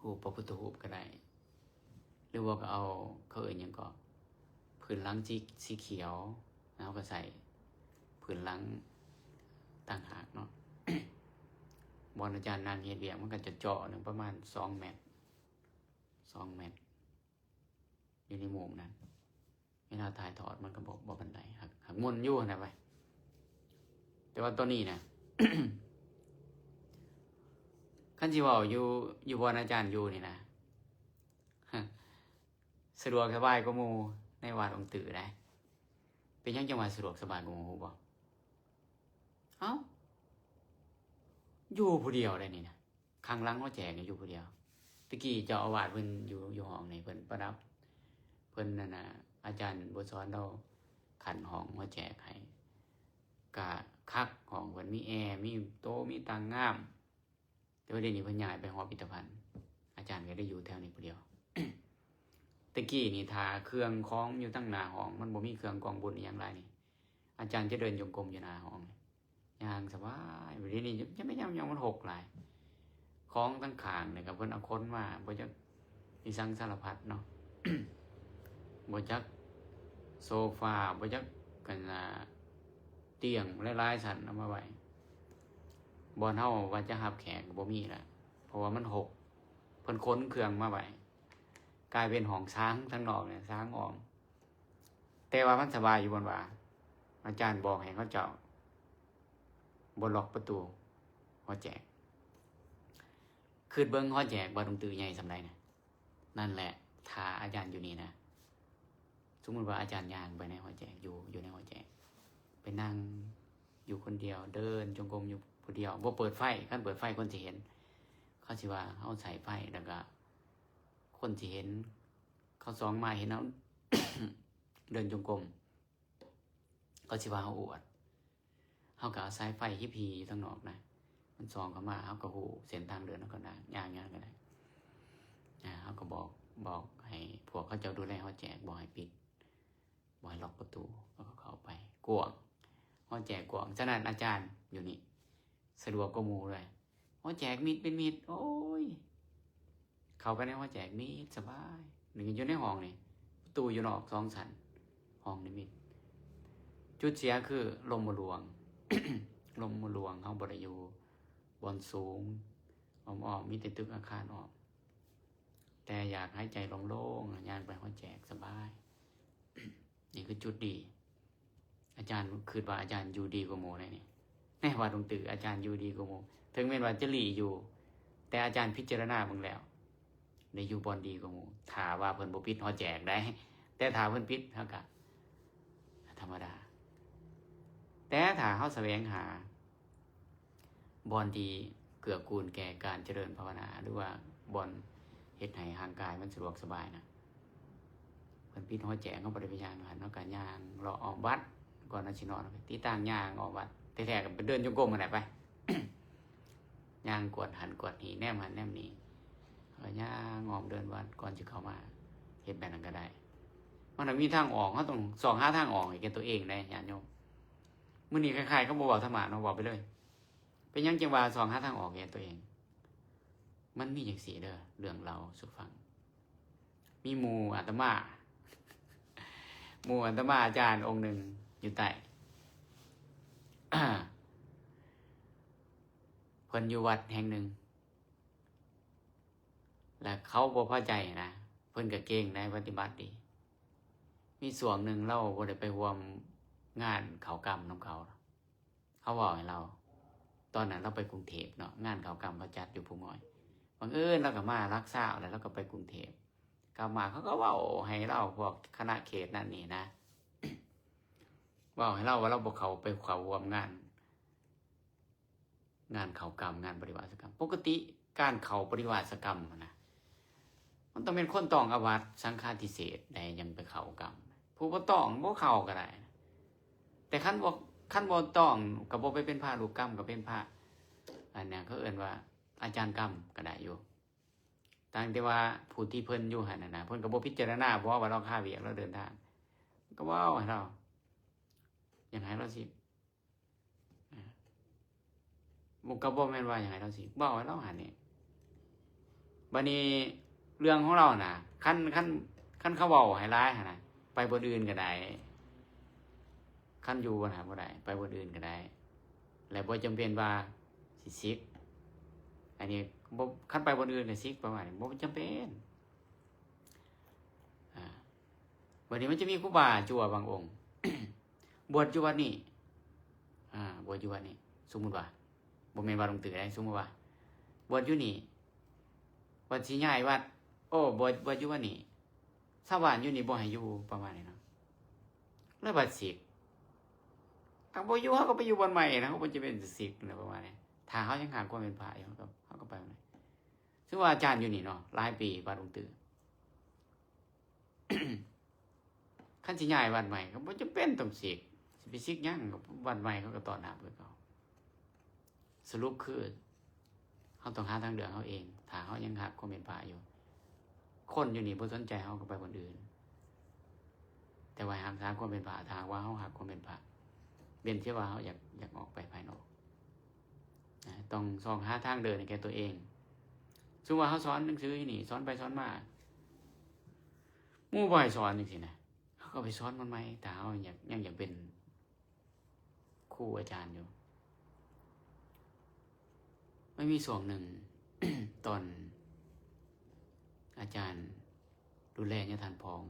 ຮູບພະພຸດທະຮູບກໍໄດ້ ຫຼືວ່າກໍເອົາ ເຂົາເອີ້ນຫຍັງເກາະ ພື້ນຫຼັງສີ ສີຂຽວ, ເຮົາກໍໃສ່ພື້ນຫຼັງຕ່າງຫາກເນາະ. ບ່ອນອາຈານນັ່ງເຮັດວຽກ ມັນກໍຈະເຈາະໜຶ່ງປະມານສອງແມັດ ສອງແມັດ ຢູ່ໃນມຸມນັ້ນ. ເວລາຖ່າຍທອດມັນກໍບໍ່ ບໍ່ປານໃດ, ຫາກ ຫາກມ່ວນຢູ່ຫັ້ນນະ. ໄປ ແຕ່ວ່າຕອນນີ້ນະ ຄັນຊິເວົ້າຢູ່ ຢູ່ບ່ອນອາຈານຢູ່ນີ້ນະ ສະດວກສະບາຍກວ່າໝູ່ໃນວັດອົງຕື້ໃດ໋. ເປັນຫຍັງຈັ່ງວ່າສະດວກສະບາຍກວ່າໝູ່ຮູ້ບໍ່? ເອົ້າ ຢູ່ຜູ້ດຽວໄດ໋ນີ້ນະ. ຂ້າງຫຼັງຫົວແຈກນີ້ຢູ່ຜູ້ດຽວ. ແຕ່ກີ້ເຈົ້າອາວາດເພິ່ນຢູ່ ຢູ່ຫ້ອງນີ້ ເພິ່ນປະດັບ ເພິ່ນນັ້ນນະ ອາຈານບົວສອນລາວຂັນຫ້ອງຫົວແຈກໃຫ້ ກະຄັກ ຫ້ອງເພິ່ນມີແອ ມີໂຕະ ມີຕັ່ງງາມ. ແຕ່ວ່າດຽວນີ້ເພິ່ນຍ້າຍໄປຫໍພິພິທະພັນ ອາຈານກໍໄດ້ຢູ່ແຖວນີ້ຜູ້ດຽວ. ແຕ່ກີ້ນີ້ຖ້າເຄື່ອງຂອງຢູ່ຕັ້ງໜ້າຫ້ອງ ມັນບໍ່ມີເຄື່ອງກອງບຸນອີ່ຫຍັງຫຼາຍນີ້ ອາຈານຈະເດີນຈົງກົມຢູ່ໜ້າຫ້ອງ ຍ່າງສະບາຍ. ບາດນີ້ຍັງ ຍັງ ຍັງມັນຫົກຫຼາຍ ຂອງຕັ້ງຂ້າງນີ້ກໍເພິ່ນເອົາຂົນມາ ບໍ່ຈັກອີ່ສັງສາລະພັດເນາະ ບໍ່ຈັກໂຊຟາ ບໍ່ຈັກກັນນາ ຕຽງຫຼາຍໆຊັ້ນເອົາມາໄວ້. ບ່ອນເຮົາວ່າຈະຮັບແຂກກໍບໍ່ມີລະ ເພາະວ່າມັນຫົກ ເພິ່ນຂົນເຄື່ອງມາໄວ້ ກາຍເປັນຫ້ອງຊາງທາງນອກນີ້ ຊາງອ້ອມ. ແຕ່ວ່າມັນສະບາຍຢູ່ບ່ອນວ່າ ອາຈານບອກໃຫ້ເຂົາເຈົ້າບໍ່ລັອກປະຕູຫໍແຈກ. ຄິດເບິ່ງຫໍແຈກວັດອົງຕື້ໃຫຍ່ສ່ຳໃດນະ. ນັ້ນແຫຼະ ຖ້າອາຈານຢູ່ນີ້ນະ ສົມມຸດວ່າອາຈານຍ່າງໄປໃນຫໍແຈກ ຢູ່ ຢູ່ໃນຫໍແຈກ ໄປນັ່ງຢູ່ຄົນດຽວ ເດີນຈົງກົມຢູ່ຜູ້ດຽວ ບໍ່ເປີດໄຟ. ຄັນເປີດໄຟຄົນຊິເຫັນ ເຂົາຊິວ່າເຮົາໃຊ້ໄຟ ແລ້ວກະຄົນຊິເຫັນ ເຂົາສ່ອງມາເຫັນເຮົາເດີນຈົງກົມ ເຂົາຊິວ່າເຮົາອວດ. ເຮົາກໍອາໄສໄຟຮີບຮີຢູ່ທາງນອກນະ ມັນສ່ອງເຂົ້າມາ ເຮົາກໍຮູ້ເສັ້ນທາງເດີນ ເຮົາກໍຍ່າງ ຍ່າງ ຍ່າງກໍໄດ້. ອາ ເຮົາກໍບອກ ບອກໃຫ້ພວກເຂົາເຈົ້າດູແລຫໍແຈກ ບໍ່ໃຫ້ປິດ ບໍ່ໃຫ້ລັອກປະຕູ ເຮົາກໍເຂົ້າໄປ. ກວ້າງ ຫໍແຈກກວ້າງ. ສະນັ້ນອາຈານຢູ່ນີ້ສະດວກກວ່າໝູ່ເລີຍ ຫໍແຈກມິດເປັນມິດ ໂອ້ຍ. ເຂົ້າໄປໃນຫໍແຈກມິດສະບາຍ ນີ້ຢູ່ໃນຫ້ອງນີ້ ປະຕູຢູ່ນອກສອງຊັ້ນ ຫ້ອງນີ້ມິດ. ຈຸດເສຍຄືລົມບໍ່ຫຼວງ ລົມບໍ່ຫຼວງ ເຮົາບໍ່ໄດ້ຢູ່ບ່ອນສູງ ອ້ອມໆ ມີແຕ່ຕຶກອາຄານອ້ອມ ແຕ່ຢາກຫາຍໃຈໂລ່ງໆ ຍ່າງໄປຫົວແຈກສະບາຍ. ນີ້ຄືຈຸດດີ. ອາຈານຄິດວ່າອາຈານຢູ່ດີກວ່າໝູ່ໃດ໋ນີ້ ໃນວັດດົງຕື້ ອາຈານຢູ່ດີກວ່າໝູ່. ເຖິງແມ່ນວ່າຈະຫຼີ້ຢູ່ ແຕ່ອາຈານພິຈາລະນາເບິ່ງແລ້ວ ໄດ້ຢູ່ບ່ອນດີກວ່າໝູ່. ຖ້າວ່າເພິ່ນບໍ່ປິດຫໍແຈກໄດ໋ ແຕ່ຖ້າເພິ່ນປິດ ເຮົາກະທຳມະດາ. ແຕ່ຖ້າເຮົາສະແຫວງຫາ ບ່ອນທີ່ເກື້ອກູນແກ່ການຈະເລີນພາວະນາ ຫຼືວ່າບ່ອນເຮັດໃຫ້ຮ່າງກາຍມັນສະດວກສະບາຍນະ ເພິ່ນປິດຫົວແຈກ ເຮົາບໍ່ໄດ້ໄປຍ່າງຢູ່ຫັ້ນ ເຮົາກໍຍ່າງເລາະອ້ອມວັດ ກ່ອນເຮົາຊິນອນ ຕິດຕັ້ງຍ່າງອ້ອມວັດ ແທ້ໆກໍໄປເດີນຈົງກົມຫັ້ນແຫຼະ ໄປ ຍ່າງກວດຫັ້ນກວດນີ້ ແນມຫັ້ນແນມນີ້ ເຮົາກໍຍ່າງອ້ອມເດີ່ນວັດ ກ່ອນຊິເຂົ້າມາ ເຮັດແບບນັ້ນກໍໄດ້. ມັນມີທາງອອກ ເຮົາຕ້ອງຊອກຫາທາງອອກໃຫ້ແກ່ຕົວເອງໄດ໋ ຍາດໂຍມ. ມື້ນີ້ຄ້າຍໆກັບບໍ່ເວົ້າທຳມະເນາະ ເວົ້າໄປເລີຍ. ເປັນຫຍັງຈຶ່ງວ່າຊອກຫາທາງອອກແກ່ຕົວເອງ? ມັນມີຈັ່ງຊີ້ເດີ ເລື່ອງເລົ່າສູ່ຟັງ. ມີໝູ່ອາດຕະມາ ໝູ່ອາດຕະມາອາຈານອົງໜຶ່ງຢູ່ໃຕ້ ເພິ່ນຢູ່ວັດແຫ່ງໜຶ່ງ ແລະເຂົາບໍ່ພໍໃຈນະ ເພິ່ນກໍເກັ່ງໃນປະຕິບັດດີ. ມີຊ່ວງໜຶ່ງລາວບໍ່ໄດ້ໄປຮ່ວມງານເຂົ້າກຳນຳເຂົາ ເຂົາເວົ້າໃຫ້ລາວ ຕອນນັ້ນລາວໄປກຸງເທບເນາະ ງານເຂົ້າກຳເຂົາຈັດຢູ່ພູງອຍ ບັງເອີນລາວກໍມາຫຼັກຊາວແລ້ວ ລາວກໍໄປກຸງເທບ ກັບມາເຂົາກໍເວົ້າໃຫ້ລາວ ພວກຄະນະເຂດນັ້ນນີ້ນະ ເວົ້າໃຫ້ລາວວ່າລາວບໍ່ເຂົ້າ ໄປເຂົ້າຮ່ວມງານ ງານເຂົ້າກຳ ງານປະລິວາສະກຳ. ປົກກະຕິການເຂົ້າປະລິວາສະກຳຫັ້ນນະ ມັນຕ້ອງແມ່ນຄົນຕ້ອງອາບັດສັງຄາທິເສດໃດ ຈັ່ງໄປເຂົ້າກຳ. ຜູ້ບໍ່ຕ້ອງບໍ່ເຂົ້າກໍໄດ້ ແຕ່ຄັນບໍ່ ຄັນບໍ່ຕ້ອງກໍບໍ່ໄປເປັນພະລູກກຳ ກໍເປັນພະ ອັນນັ້ນ ເຂົາເອີ້ນວ່າອາຈານກຳກໍໄດ້ຢູ່. ຕ່າງແຕ່ວ່າຜູ້ທີ່ເພິ່ນຢູ່ຫັ້ນນະ ເພິ່ນກໍບໍ່ພິຈາລະນາບໍ່ວ່າລາວຄາວຽກ ລາວເດີນທາງ ກໍເວົ້າໃຫ້ລາວ ຢາກໃຫ້ລາວຊິ ອ່າ ບໍ່ ກໍບໍ່ແມ່ນວ່າຫຍັງໃຫ້ລາວຊິ ເວົ້າໃຫ້ລາວຫັ້ນນີ້. ບາດນີ້ເລື່ອງຂອງລາວນະ ຄັນ ຄັນ ຄັນເຂົາເວົ້າໃຫ້ຫຼາຍຫັ້ນນະ ໄປບ່ອນອື່ນກໍໄດ້ ຄັນຢູ່ຫັ້ນນະບໍ່ໄດ້ ໄປບ່ອນອື່ນກໍໄດ້ ແລະບໍ່ຈຳເປັນວ່າຊິສິກ. ອັນນີ້ບໍ່ ຄັນໄປບ່ອນອື່ນກໍສິກ ປະມານນີ້ ບໍ່ຈຳເປັນ. ອ່າ ບັດນີ້ມັນຈະມີຄູບາຈົວບາງອົງ ບວດຢູ່ວັດນີ້ ອ່າ ບວດຢູ່ວັດນີ້ ສົມມຸດວ່າ ບໍ່ແມ່ນວັດຫຼວງຕື້ໃດ ສົມມຸດວ່າ ບວດຢູ່ນີ້ ບັດຊິຍ້າຍວັດ ໂອ້ ບວດ ບວດຢູ່ວັດນີ້ ຊາວບ້ານຢູ່ນີ້ບໍ່ໃຫ້ຢູ່ ປະມານນີ້ເນາະ ແລ້ວບັດສິກ ຖ້າບໍ່ຢູ່ ເຮົາກໍໄປຢູ່ບ່ອນໃໝ່ນະ ເຮົາບໍ່ຈຳເປັນສິກນະ ປະມານນີ້ ຖ້າເຮົາຍັງຮັກຄວາມເປັນພະຢູ່ ເຮົາກໍ ເຮົາກໍໄປບ່ອນໃໝ່ ສະເໝືອນວ່າອາຈານຢູ່ນີ້ເນາະ ຫຼາຍປີ ວັດຫຼວງຕື້ ຄັນຊິຍ້າຍວັດໃໝ່ກໍບໍ່ຈຳເປັນຕ້ອງສິກ ຊິໄປສິກຫຍັງ ວັດໃໝ່ເຂົາກໍຕ້ອນຮັບຄືເກົ່າ. ສະຫຼຸບຄື ເຮົາຕ້ອງຫາທາງເລືອກເຮົາເອງ ຖ້າເຮົາຍັງຮັກຄວາມເປັນພະຢູ່. ຄົນຢູ່ນີ້ບໍ່ສົນໃຈເຮົາກໍໄປບ່ອນອື່ນ ແຕ່ວ່າຮັກສາຄວາມເປັນພະ ຖ້າຫາກວ່າເຮົາຮັກຄວາມເປັນພະ ເວັ້ນເສຍວ່າເຮົາຢາກ ຢາກອອກໄປພາຍນອກ. ນະ ຕ້ອງຊອກຫາທາງເດີນໃຫ້ແກ່ຕົວເອງ. ສົມມຸດວ່າເຮົາສອນໜັງສືຢູ່ນີ້ ສອນໄປສອນມາ ໝູ່ບໍ່ໃຫ້ສອນຈັ່ງຊີ້ນະ ເຮົາກໍໄປສອນມັນໃໝ່ ຖ້າເຮົາຍັງ ຍັງຢາກເປັນຄູອາຈານຢູ່. ມັນມີຊ່ວງໜຶ່ງ ຕອນອາຈານດູແລຍາທ່ານພອງ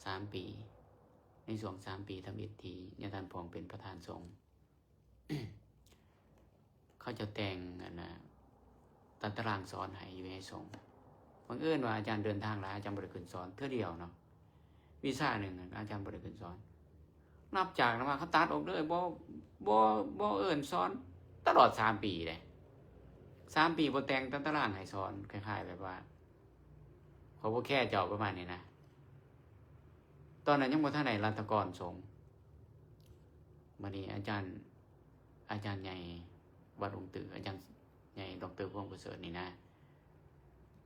ສາມປີ ໃນຊ່ວງສາມປີທຳອິດທີ່ຍາທ່ານພອງເປັນປະທານສົງ ເຂົາເຈົ້າແຕ່ງອັນນະ ຕາຕະລາງສອນໃຫ້ຢູ່ໃນສົງ. ບັງເອີນວ່າອາຈານເດີນທາງຫຼາຍ ອາຈານບໍ່ໄດ້ຂຶ້ນສອນເທື່ອດຽວເນາະ ວິຊາໜຶ່ງອາຈານບໍ່ໄດ້ຂຶ້ນສອນ. ນັບຈາກນັ້ນມາເຂົາຕັດອອກເລີຍ ບໍ່ ບໍ່ ບໍ່ເອີ້ນສອນຕະຫຼອດສາມປີເດ້. ສາມປີບໍ່ແຕ່ງຕາຕະລາງໃຫ້ສອນ ຄ້າຍໆແບບວ່າ ຂ້ອຍບໍ່ແຄເຈົ້າ ປະມານນີ້ນະ. ຕອນນັ້ນຍັງບໍ່ທັນໄດ້ລັດຖະກອນສົງ. ບັດນີ້ອາຈານ ອາຈານໃຫຍ່ວັດອົງຕື້ ອາຈານໃຫຍ່ດອກເຕີ ພວງປະເສີດນີ້ນະ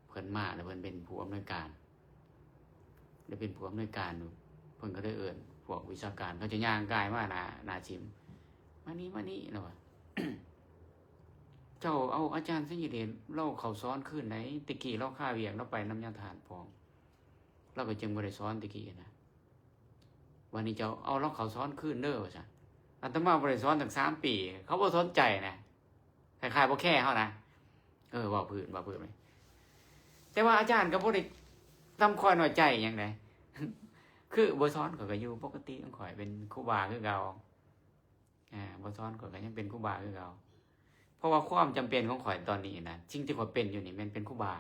ເພິ່ນມາແລ້ວ ເພິ່ນເປັນຜູ້ອຳນວຍການ ໄດ້ເປັນຜູ້ອຳນວຍການ ເພິ່ນກໍເລີຍເອີ້ນພວກວິຊາການ ເຂົາຈະຍ່າງກາຍມາໜ້າ ໜ້າສິມ ມານີ້ ມານີ້ ລາວວ່າ ເຈົ້າເອົາອາຈານໄຊຍະເດດ ລາວເຂົ້າສອນຄືນໃດ ແຕ່ກີ້ລາວຄາວຽກ ລາວໄປນຳຍາທ່ານພອງ ລາວກໍຈຶ່ງບໍ່ໄດ້ສອນແຕ່ກີ້ນະ. ບັດນີ້ເຈົ້າເອົາລາວເຂົ້າສອນຄືນເດີ ວ່າຊັ້ນ. ອາດຕະມາບໍ່ໄດ້ສອນຕັ້ງສາມປີ ເຂົາບໍ່ສົນໃຈນະ ຄ້າຍໆບໍ່ແຄເຮົານະ. ເອີ ເວົ້າພື້ນ ເວົ້າພື້ນ. ແຕ່ວ່າອາຈານກໍບໍ່ໄດ້ນຳຂ້ອຍນ້ອຍໃຈຫຍັງໃດ ຄືບໍ່ສອນ ຂ້ອຍກໍຢູ່ປົກກະຕິຂອງຂ້ອຍ ເປັນຄູບາຄືເກົ່າ. ອາ ບໍ່ສອນ ຂ້ອຍກໍຍັງເປັນຄູບາຄືເກົ່າ. ເພາະວ່າຄວາມຈຳເປັນຂອງຂ້ອຍຕອນນີ້ນະ ສິ່ງທີ່ຂ້ອຍເປັນຢູ່ນີ້ແມ່ນເປັນຄູບາ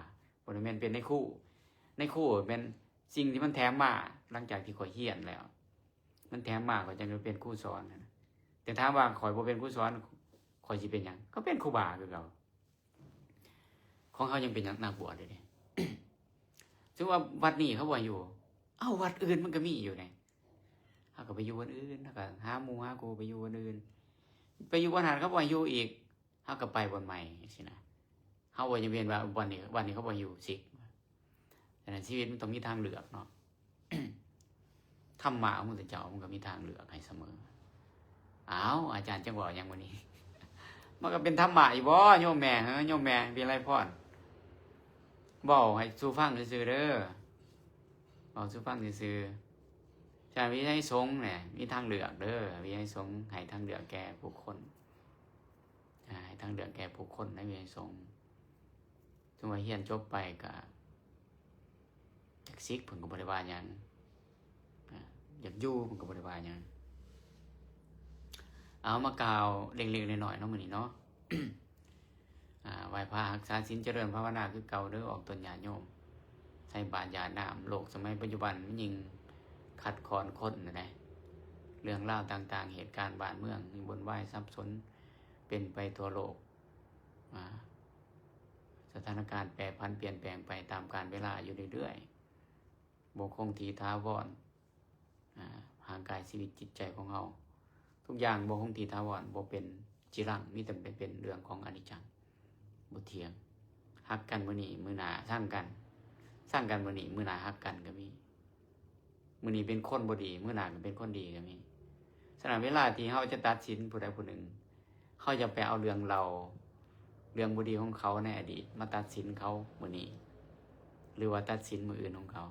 ບໍ່ໄດ້ແມ່ນເປັນນາຍຄູ. ນາຍຄູແມ່ນສິ່ງທີ່ມັນແຖມມາ ຫຼັງຈາກທີ່ຂ້ອຍຮຽນແລ້ວ ມັນແຖມມາ ຂ້ອຍຈຶ່ງໄດ້ເປັນຄູສອນ. ແຕ່ຖາມວ່າຂ້ອຍບໍ່ເປັນຄູສອນ ຂ້ອຍຊິເປັນຫຍັງ? ກໍເປັນຄູບາຄືເກົ່າ. ຂອງເຮົາຍັງເປັນນັກບວດຢູ່ເດ້. ສົມມຸດວ່າວັດນີ້ເຂົາບໍ່ໃຫ້ຢູ່ ເອົ້າ ວັດອື່ນມັນກໍມີຢູ່ເດ້. ເຮົາກໍໄປຢູ່ວັດອື່ນ ເຮົາກໍຫາໝູ່ຫາຄູ່ໄປຢູ່ວັດອື່ນ ໄປຢູ່ວັດຫັ້ນເຂົາບໍ່ໃຫ້ຢູ່ອີກ ເຮົາກໍໄປບ່ອນໃໝ່ຈັ່ງຊີ້ນະ. ເຮົາບໍ່ຈຳເປັນວ່າວັດນີ້ ວັດນີ້ເຂົາບໍ່ໃຫ້ຢູ່ສິກ. ສະນັ້ນຊີວິດມັນຕ້ອງມີທາງເລືອກເນາະ. ທຳມະຂອງພະພຸດທະເຈົ້າມັນກໍມີທາງເລືອກໃຫ້ສະເໝີ. ອ້າວ ອາຈານຈັກເວົ້າຫຍັງມື້ນີ້? ມັນກໍເປັນທຳມະຢູ່ບໍ່ ໂຍມແມ່? ເອີ ໂຍມແມ່ວິໄລພອນ ເວົ້າໃຫ້ສູ່ຟັງຊື່ໆເດີ ເວົ້າສູ່ຟັງຊື່ໆ. ຈາກວິໄນສົງແຫຼະ ມີທາງເລືອກເດີ ວິໄນສົງໃຫ້ທາງເລືອກແກ່ບຸກຄົນ ອາ ໃຫ້ທາງເລືອກແກ່ຜູ້ຄົນໃນວິໄນສົງ. ສົມມຸດວ່າຮຽນຈົບໄປກະຢາກສິກ ເພິ່ນກໍບໍ່ໄດ້ວ່າຫຍັງ, ອາ ຢາກຢູ່ ເພິ່ນກໍບໍ່ໄດ້ວ່າຫຍັງ. ເອົາ ມາກ່າວເລັກໆນ້ອຍໆເນາະ ມື້ນີ້ເນາະ. ອາ ໄຫວ້ພະ ຮັກສາສິນ ຈະເລີນພາວະນາຄືເກົ່າເດີ ອອກຕົນຍາດໂຍມ ໃສ່ບາດຢາດນ້ຳ. ໂລກສະໄໝປັດຈຸບັນມັນຍິ່ງຂັດຂ້ອນຄົນນະ ເລື່ອງລາວຕ່າງໆ ເຫດການບ້ານເມືອງນີ້ວຸ່ນວາຍສັບສົນ ເປັນໄປທົ່ວໂລກ. ອາ ສະຖານະການແປຜັນປ່ຽນແປງໄປຕາມການເວລາຢູ່ເລື້ອຍໆ ບໍ່ຄົງທີ່ຖາວອນ. ອາ ຮ່າງກາຍ ຊີວິດ ຈິດໃຈຂອງເຮົາ ທຸກຢ່າງບໍ່ຄົງທີ່ຖາວອນ ບໍ່ເປັນຈີລັງ ມີແຕ່ເປັນເລື່ອງຂອງອະນິດຈັງ ບໍ່ທ່ຽງ. ຮັກກັນມື້ນີ້ ມື້ໜ້າຊັງກັນ, ຊັງກັນມື້ນີ້ ມື້ໜ້າຮັກກັນກໍມີ. ມື້ນີ້ເປັນຄົນບໍ່ດີ ມື້ໜ້າກໍເປັນຄົນດີກໍມີ. ສະນັ້ນ ເວລາທີ່ເຮົາຈະຕັດສິນຜູ້ໃດຜູ້ໜຶ່ງ ເຮົາຢ່າໄປເອົາເລື່ອງເລົ່າ ເລື່ອງບໍ່ດີຂອງເຂົາໃນອະດີດມາຕັດສິນເຂົາມື້ນີ້ ຫຼືວ່າຕັດສິນມື້ອື່ນຂອງເຂົາ.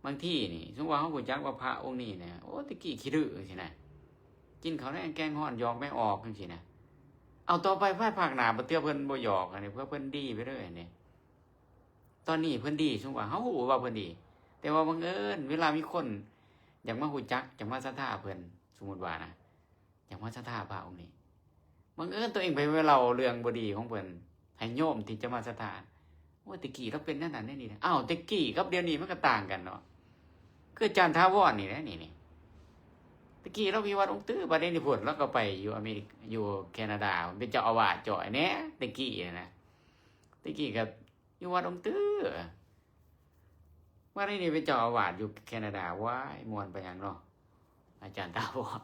ບາງທີນີ້ ສົມມຸດວ່າເຮົາຮູ້ຈັກວ່າພະອົງນີ້ນະ ໂອ້ ແຕ່ກີ້ຂີ້ດື້ຈັ່ງຊີ້ນະ ກິນເຂົ້າແລງແກງຮ້ອນ ຫຍອກແມງອອກຈັ່ງຊີ້ນະ. ເອົາ ຕໍ່ໄປພາຍພາກໜ້າ ບາດເທື່ອເພິ່ນບໍ່ຫຍອກ ອັນນີ້ ເພື່ອເພິ່ນດີໄປເລີຍ ອັນນີ້. ຕອນນີ້ເພິ່ນດີ ສົມມຸດວ່າເຮົາຮູ້ວ່າເພິ່ນດີ ແຕ່ວ່າບັງເອີນເວລາມີຄົນຢາກມາຮູ້ຈັກ ຢາກມາສັດທາເພິ່ນ ສົມມຸດວ່ານະ ຢາກມາສັດທາພະອົງນີ້. ບັງເອີນຕົວເອງໄປເລົ່າເລື່ອງບໍ່ດີຂອງເພິ່ນໃຫ້ໂຍມທີ່ຈະມາສັດທາ. ໂອ້ຍ ແຕ່ກີ້ລາວເປັນແນວນັ້ນແນວນີ້. ອ້າວ ແຕ່ກີ້ກັບດຽວນີ້ມັນກໍຕ່າງກັນເນາະ. ຄືອາຈານຖາວອນນີ້ແຫຼະ ນີ້ ນີ້. ແຕ່ກີ້ລາວຢູ່ວັດອົງຕື້ ບັດນີ້ພຸ້ນລາວກໍໄປຢູ່ອາເມລິກ ຢູ່ແຄນາດາ ເປັນເຈົ້າອາວາດຈ່ອຍແດ່ ແຕ່ກີ້ນະ. ແຕ່ກີ້ກໍຢູ່ວັດອົງຕື້ ມານີ້ນີ້ເປັນເຈົ້າອາວາດຢູ່ແຄນາດາ. ວ້າຍ ມ່ວນປານຫຍັງເນາະ ອາຈານຖາວອນ.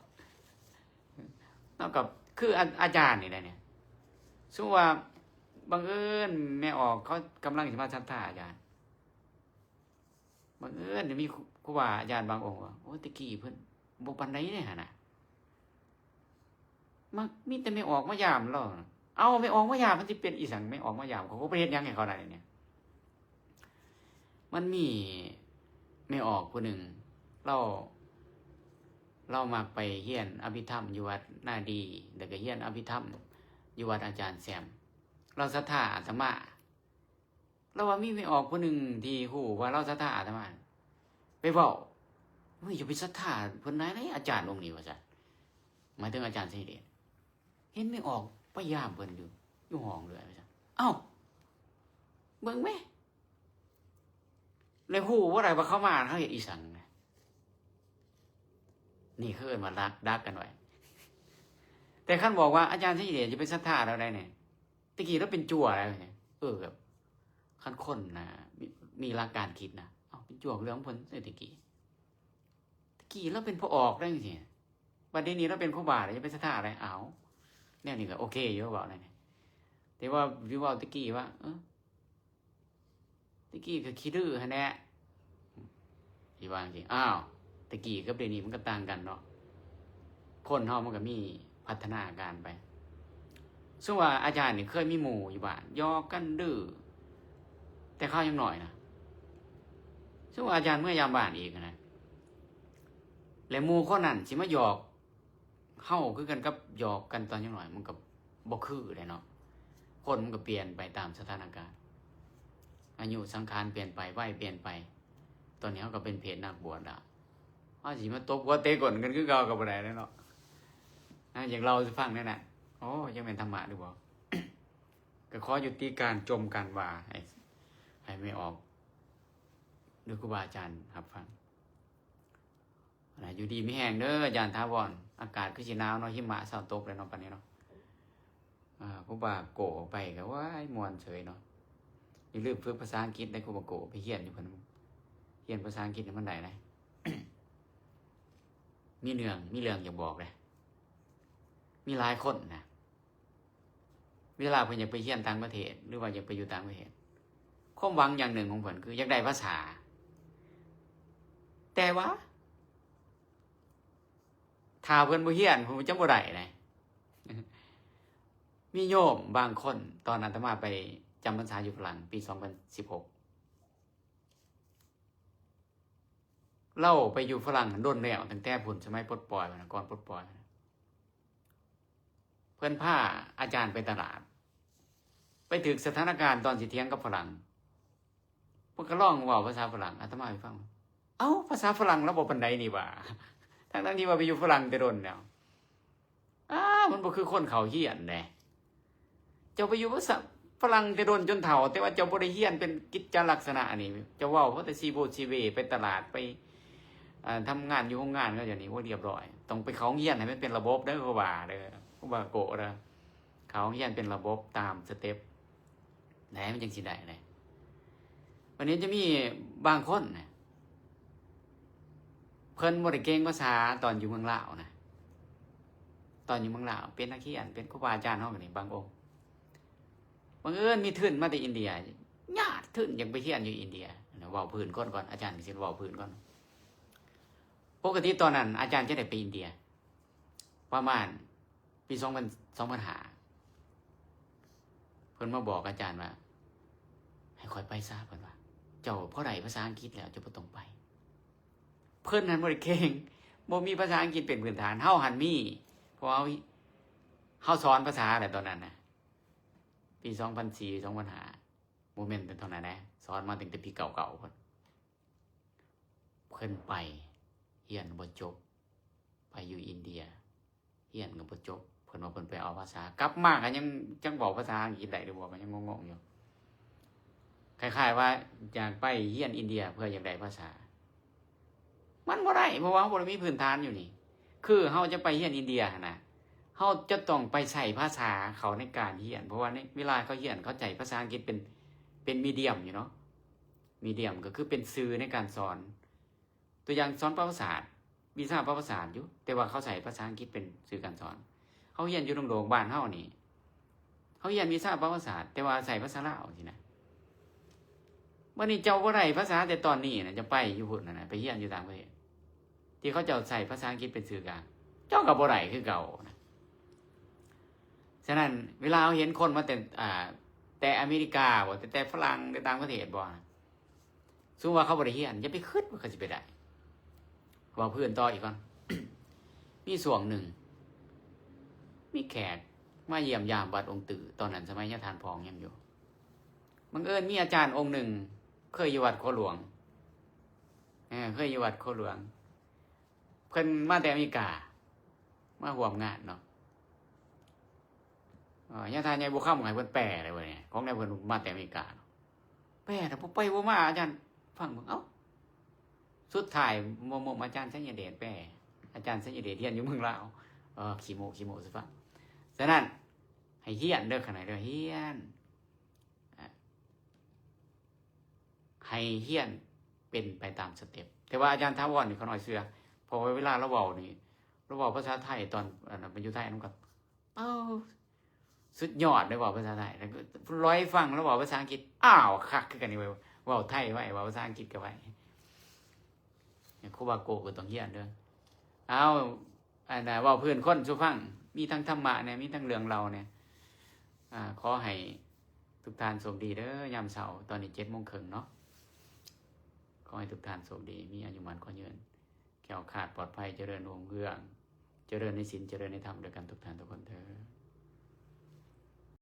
ເນາະ ກໍຄືອາ ອາຈານນີ້ແຫຼະນີ້. ສົມມຸດວ່າບັງເອີນແມ່ອອກເຂົາກຳລັງຊິມາສັດທາອາຈານ ບັງເອີນມີຄູ ຄູບາອາຈານບາງອົງວ່າ ໂອ້ ແຕ່ກີ້ເພິ່ນບໍ່ປານໃດເດ້ຫັ້ນນະ. ມັກມີແຕ່ແມ່ອອກມາຢາມລາວ. ເອົ້າ ແມ່ອອກມາຢາມມັນຊິເປັນອີ່ຫຍັງ? ແມ່ອອກມາຢາມ ເຂົາກໍບໍ່ເຮັດຫຍັງໃຫ້ເຂົາໄດ້ນີ້. ມັນມີແມ່ອອກຜູ້ໜຶ່ງ ລາວ ລາວມັກໄປຮຽນອະພິທຳຢູ່ວັດນາດີ ແລ້ວກໍຮຽນອະພິທຳຢູ່ວັດອາຈານແຊມ. ລາວສັດທາອາດຕະມາ. ລາວວ່າມີແມ່ອອກຜູ້ໜຶ່ງທີ່ຮູ້ວ່າລາວສັດທາອາດຕະມາ ໄປເວົ້າ ເຮີ້ຍ ຢ່າໄປສັດທາເພິ່ນຫຼາຍເດ້ ອາຈານອົງນີ້ ວ່າຊັ້ນ. ໝາຍເຖິງອາຈານໄຊເດດ. ເຫັນແມ່ອອກໄປຢາມເພິ່ນຢູ່ ຢູ່ຫ້ອງເລື້ອຍ ວ່າຊັ້ນ. ເອົ້າ ເບິ່ງແມ ແລ້ວຮູ້ບໍ່ໄດ້ວ່າເຂົາມາເຂົາເຮັດອີ່ຫຍັງນະ. ນີ້ເຂົາເອີ້ນວ່າດັກ ດັກກັນໄວ້. ແຕ່ຄັນບອກວ່າອາຈານໄຊເດດ ຢ່າໄປສັດທາລາວໄດ້ນີ້ ແຕ່ກີ້ລາວເປັນຈົວແລ້ວນີ້. ເອີ ແບບ ຄັນຄົນນະ ມີ ມີຫຼັກການຄິດນະ ເອົ້າ ເປັນຈົວເລື່ອງຂອງເພິ່ນ ແຕ່ກີ້ ແຕ່ກີ້ລາວເປັນພະອອກໄດ້ຈັ່ງຊີ້. ບັດດຽວນີ້ລາວເປັນຄູບາແລ້ວ ຢ່າໄປສັດທາໄດ້. ເອົ້າ ແນວນີ້ກໍໂອເຄຢູ່ ເວົ້າແນວນີ້. ແຕ່ວ່າ ຫຼື ເວົ້າແຕ່ກີ້ວ່າ ເອີ ແຕ່ກີ້ກໍຂີ້ດື້ຫັ້ນແຫຼະ ຊິວ່າຈັ່ງຊີ້. ອ້າວ ແຕ່ກີ້ກັບດຽວນີ້ມັນກໍຕ່າງກັນເນາະ. ຄົນເຮົາມັນກໍມີພັດທະນາການໄປ. ສົມມຸດວ່າອາຈານນີ້ເຄີຍມີໝູ່ຢູ່ບ້ານ ຫຍອກກັນດື້ ແຕ່ຄາວຍັງນ້ອຍນະ. ສົມມຸດວ່າອາຈານເມືອຢາມບ້ານອີກນະ ແລະ ໝູ່ຄົນນັ້ນຊິມາຫຍອກ ເຮົາຄືກັນກັບຫຍອກກັນຕອນຍັງນ້ອຍ ມັນກໍບໍ່ຄືແຫຼະເນາະ. ຄົນມັນກໍປ່ຽນໄປຕາມສະຖານະການ ອາຍຸສັງຂານປ່ຽນໄປ ໄວປ່ຽນໄປ. ຕອນນີ້ເຮົາກໍເປັນເພດນັກບວດແລ້ວ ເຮົາຊິມາຕົບຫົວເຕະກົ້ນກັນຄືເກົ່າກໍບໍ່ໄດ້ແລ້ວເນາະ. ອາ ຢາກເລົ່າສູ່ຟັງແນວນັ້ນ. ໂອ້ ຈັກແມ່ນທຳມະຫຼືບໍ່? ກໍຂໍຍຸຕິການຈົ່ມກັນວ່າ ໃຫ້ ໃຫ້ແມ່ອອກ ຫຼື ຄູບາອາຈານຮັບຟັງ. ນະ ຢູ່ດີມີແຮງເດີອາຈານຖາວອນ. ອາກາດຄືຊິໜາວເນາະ ຫິມະເຊົາຕົກແລ້ວເນາະ ປານນີ້ເນາະ. ອາ ຜູ້ບ່າວໂກໄປກໍ ວ້າຍ ມ່ວນເສີຍເນາະ. ຢ່າລືມຝຶກພາສາອັງກິດໃນຄູບາໂກ ໄປຮຽນຢູ່ເພິ່ນ ຮຽນພາສາອັງກິດໃຫ້ມັນໄດ້ນະ. ມີເລື່ອງ ມີເລື່ອງຢາກບອກເດ້ ມີຫຼາຍຄົນນະ ເວລາເພິ່ນຢາກໄປຮຽນຕ່າງປະເທດ ຫຼືວ່າຢາກໄປຢູ່ຕ່າງປະເທດ ຄວາມຫວັງຢ່າງໜຶ່ງຂອງເພິ່ນຄືຢາກໄດ້ພາສາ. ແຕ່ວ່າຖ້າເພິ່ນບໍ່ຮຽນ ເພິ່ນຈະບໍ່ໄດ້ໃດ. ມີໂຍມບາງຄົນ ຕອນອາດຕະມາໄປຈຳພັນສາຢູ່ຝຣັ່ງປີສອງພັນສິບຫົກ ລາວໄປຢູ່ຝຣັ່ງດົນແລ້ວ ຕັ້ງແຕ່ພຸ້ນ ສະໄໝປົດປ່ອຍພຸ້ນນະ ກ່ອນປົດປ່ອຍພຸ້ນນະ. ເພິ່ນພາອາຈານໄປຕະຫຼາດ ໄປຖືກສະຖານະການຕອນຊິຖຽງກັບຝຣັ່ງ ເພິ່ນກໍລອງເວົ້າພາສາຝຣັ່ງອາດຕະມາໃຫ້ຟັງ. ເອົ້າ ພາສາຝຣັ່ງລາວບໍ່ປານໃດນີ້ຫວ່າ ທັງໆທີ່ວ່າໄປຢູ່ຝຣັ່ງແຕ່ດົນແລ້ວ. ອ້າ ມັນບໍ່ຄືຄົນເຂົາຮຽນເດ້. ເຈົ້າໄປຢູ່ພາສາຝຣັ່ງແຕ່ດົນຈົນເຖົ້າ ແຕ່ວ່າເຈົ້າບໍ່ໄດ້ຮຽນເປັນກິດຈະລັກສະນະນີ້ ເຈົ້າເວົ້າພໍແຕ່ຊີໂບຊີເວ ໄປຕະຫຼາດ ໄປ ອ່າ ທຳງານຢູ່ໂຮງງານເຂົາເຈົ້ານີ້ ໂອ້ ລຽບຮ້ອຍ. ຕ້ອງໄປເຂົ້າໂຮງຮຽນໃຫ້ມັນເປັນລະບົບເດີ ຄູບາເດີ ຄູບາໂກະເດີ. ເຂົ້າໂຮງຮຽນເປັນລະບົບຕາມສະເຕັບ ແຫຼະ ມັນຈັ່ງຊິໄດ້ແຫຼະ. ບັດນີ້ຈະມີບາງຄົນນະ ເພິ່ນບໍ່ໄດ້ເກັ່ງພາສາຕອນຢູ່ເມືອງລາວນະ ຕອນຢູ່ເມືອງລາວເປັນນັກຮຽນ ເປັນຄູບາອາຈານເຮົານີ້ ບາງອົງ ບັງເອີນມີທຶນມາແຕ່ອິນເດຍ ຍາດທຶນຢາກໄປຮຽນຢູ່ອິນເດຍ ເວົ້າພື້ນກ່ອນ ອາຈານກໍຊິເວົ້າພື້ນກ່ອນ. ປົກກະຕິຕອນນັ້ນອາຈານຈະໄດ້ໄປອິນເດຍ ປະມານປີສອງພັນ ສອງພັນຫ້າ ເພິ່ນມາບອກອາຈານວ່າ ໃຫ້ຂ້ອຍໄປຊະ ເພິ່ນວ່າ ເຈົ້າພໍໄດ້ພາສາອັງກິດແລ້ວ ເຈົ້າບໍ່ຕ້ອງໄປ. ເພິ່ນຫັ້ນບໍ່ໄດ້ເກັ່ງ ບໍ່ມີພາສາອັງກິດເປັນພື້ນຖານ ເຮົາຫັ້ນມີ ເພາະເຮົາ ເຮົາສອນພາສາແຫຼະຕອນນັ້ນນະ ປີສອງພັນສີ່ ສອງພັນຫ້າ ບໍ່ແມ່ນແຕ່ເທົ່ານັ້ນນະ ສອນມາຕັ້ງແຕ່ປີເກົ້າເກົ້າພຸ້ນ. ເພິ່ນໄປຮຽນບໍ່ຈົບ ໄປຢູ່ອິນເດຍ ຮຽນກໍບໍ່ຈົບ ເພິ່ນວ່າເພິ່ນໄປເອົາພາສາ ກັບມາກໍຍັງຈັກເວົ້າພາສາອັງກິດໄດ້ຫຼືບໍ່ ກໍຍັງງົງໆຢູ່ ຄ້າຍໆວ່າຢາກໄປຮຽນອິນເດຍເພື່ອຢາກໄດ້ພາສາ ມັນບໍ່ໄດ້ ເພາະວ່າເຮົາບໍ່ໄດ້ມີພື້ນຖານຢູ່ນີ້ ຄືເຮົາຈະໄປຮຽນອິນເດຍຫັ້ນນະ ເຮົາຈະຕ້ອງໄປໃຊ້ພາສາເຂົາໃນການຮຽນ ເພາະວ່າໃນເວລາເຂົາຮຽນ ເຂົາໃຊ້ພາສາອັງກິດເປັນ ເປັນມີດຽມຢູ່ເນາະ ມີດຽມກໍຄືເປັນສື່ໃນການສອນ ຕົວຢ່າງສອນປະຫວັດສາດ ວິຊາປະຫວັດສາດຢູ່ ແຕ່ວ່າເຂົາໃຊ້ພາສາອັງກິດເປັນສື່ການສອນ ເຮົາຮຽນຢູ່ດົງໂດງບ້ານເຮົານີ້ ເຮົາຮຽນວິຊາປະຫວັດສາດ ແຕ່ວ່າໃຊ້ພາສາລາວຊີ້ນະ ບັດນີ້ເຈົ້າບໍ່ໄດ້ພາສາແຕ່ຕອນນີ້ນະ ເຈົ້າໄປຢູ່ພຸ້ນນະ ໄປຮຽນຢູ່ຕ່າງປະເທດ ທີ່ເຂົາເຈົ້າໃຊ້ພາສາອັງກິດເປັນສື່ການ ເຈົ້າກໍບໍ່ໄດ້ຄືເກົ່ານະ ສະນັ້ນ ເວລາເຮົາເຫັນຄົນມາແຕ່ ອ່າ ແຕ່ອາເມລິກາບໍ ແຕ່ ແຕ່ຝຣັ່ງ ແຕ່ຕ່າງປະເທດບໍ ສົມມຸດວ່າເຂົາບໍ່ໄດ້ຮຽນ ຢ່າໄປຄິດວ່າເຂົາຊິໄປໄດ້ ເວົ້າພື້ນຕໍ່ອີກກ່ອນ ມີຊ່ວງໜຶ່ງ ມີແຂກມາຢ້ຽມຢາມວັດອົງຕື້ ຕອນນັ້ນສະໄໝຍາທ່ານພອງຍັງຢູ່ ບັງເອີນມີອາຈານອົງໜຶ່ງ ເຄີຍຢູ່ວັດຂົວຫຼວງ ເອີ ເຄີຍຢູ່ວັດຂົວຫຼວງ ເພິ່ນມາແຕ່ອາເມລິກາ ມາຮ່ວມງານເນາະ ເອີ ຍາທ່ານໃຫຍ່ບົວຄຳໃຫ້ເພິ່ນແປເລີຍເວີຍ ຂອງແນວເພິ່ນມາແຕ່ອາເມລິກາເນາະ ແປແລ້ວບໍ່ໄປບໍ່ມາ ອາຈານຟັງເບິ່ງ ເອົ້າ ສຸດທ້າຍໝົ່ມໆ ອາຈານໄຊຍະເດດແປ ອາຈານໄຊຍະເດດຮຽນຢູ່ເມືອງລາວ ເອີ ຂີ້ໂມ້ ຂີ້ໂມ້ຊື່ຟັງ ສະນັ້ນ ໃຫ້ຮຽນເດີ ຂະໜ້ອຍເດີ ຮຽນ ໃຫ້ຮຽນເປັນໄປຕາມສະເຕັບ ແຕ່ວ່າອາຈານຖາວອນນີ້ຂ້ານ້ອຍເຊື່ອ ເພາະວ່າເວລາລາວເວົ້ານີ້ ລາວເວົ້າພາສາໄທຕອນ ອັນນັ້ນ ໄປຢູ່ໄທນຳກັນ ເອົ້າ ສຸດຍອດເລີຍ ເວົ້າພາສາໄທ ແລ້ວກໍລອຍຟັງລາວເວົ້າພາສາອັງກິດ ອ້າວ ຄັກຄືກັນນີ້ເວີຍ ເວົ້າໄທໄວ ເວົ້າພາສາອັງກິດກໍໄວ ຄູບາໂກກໍຕ້ອງຮຽນເດີ ເອົາ ອັນນ່າ ເວົ້າພື້ນຄົນສູ່ຟັງ ມີທັງທຳມະແດ່ ມີທັງເລື່ອງເລົ່າແດ່ ອາ ຂໍໃຫ້ທຸກທ່ານໂຊກດີເດີ ຍາມເຊົ້າ ຕອນນີ້ເຈັດໂມງເຄິ່ງເນາະ ຂໍໃຫ້ທຸກທ່ານໂຊກດີ ມີອາຍຸໝັ້ນຂວັນຍືນ ແຄ້ວຄາດປອດໄພ ຈະເລີນຮຸ່ງເຮືອງ ຈະເລີນໃນສິນ ຈະເລີນໃນທຳ ດ້ວຍກັນທຸກທ່ານທຸກຄົນເທີ້ນ.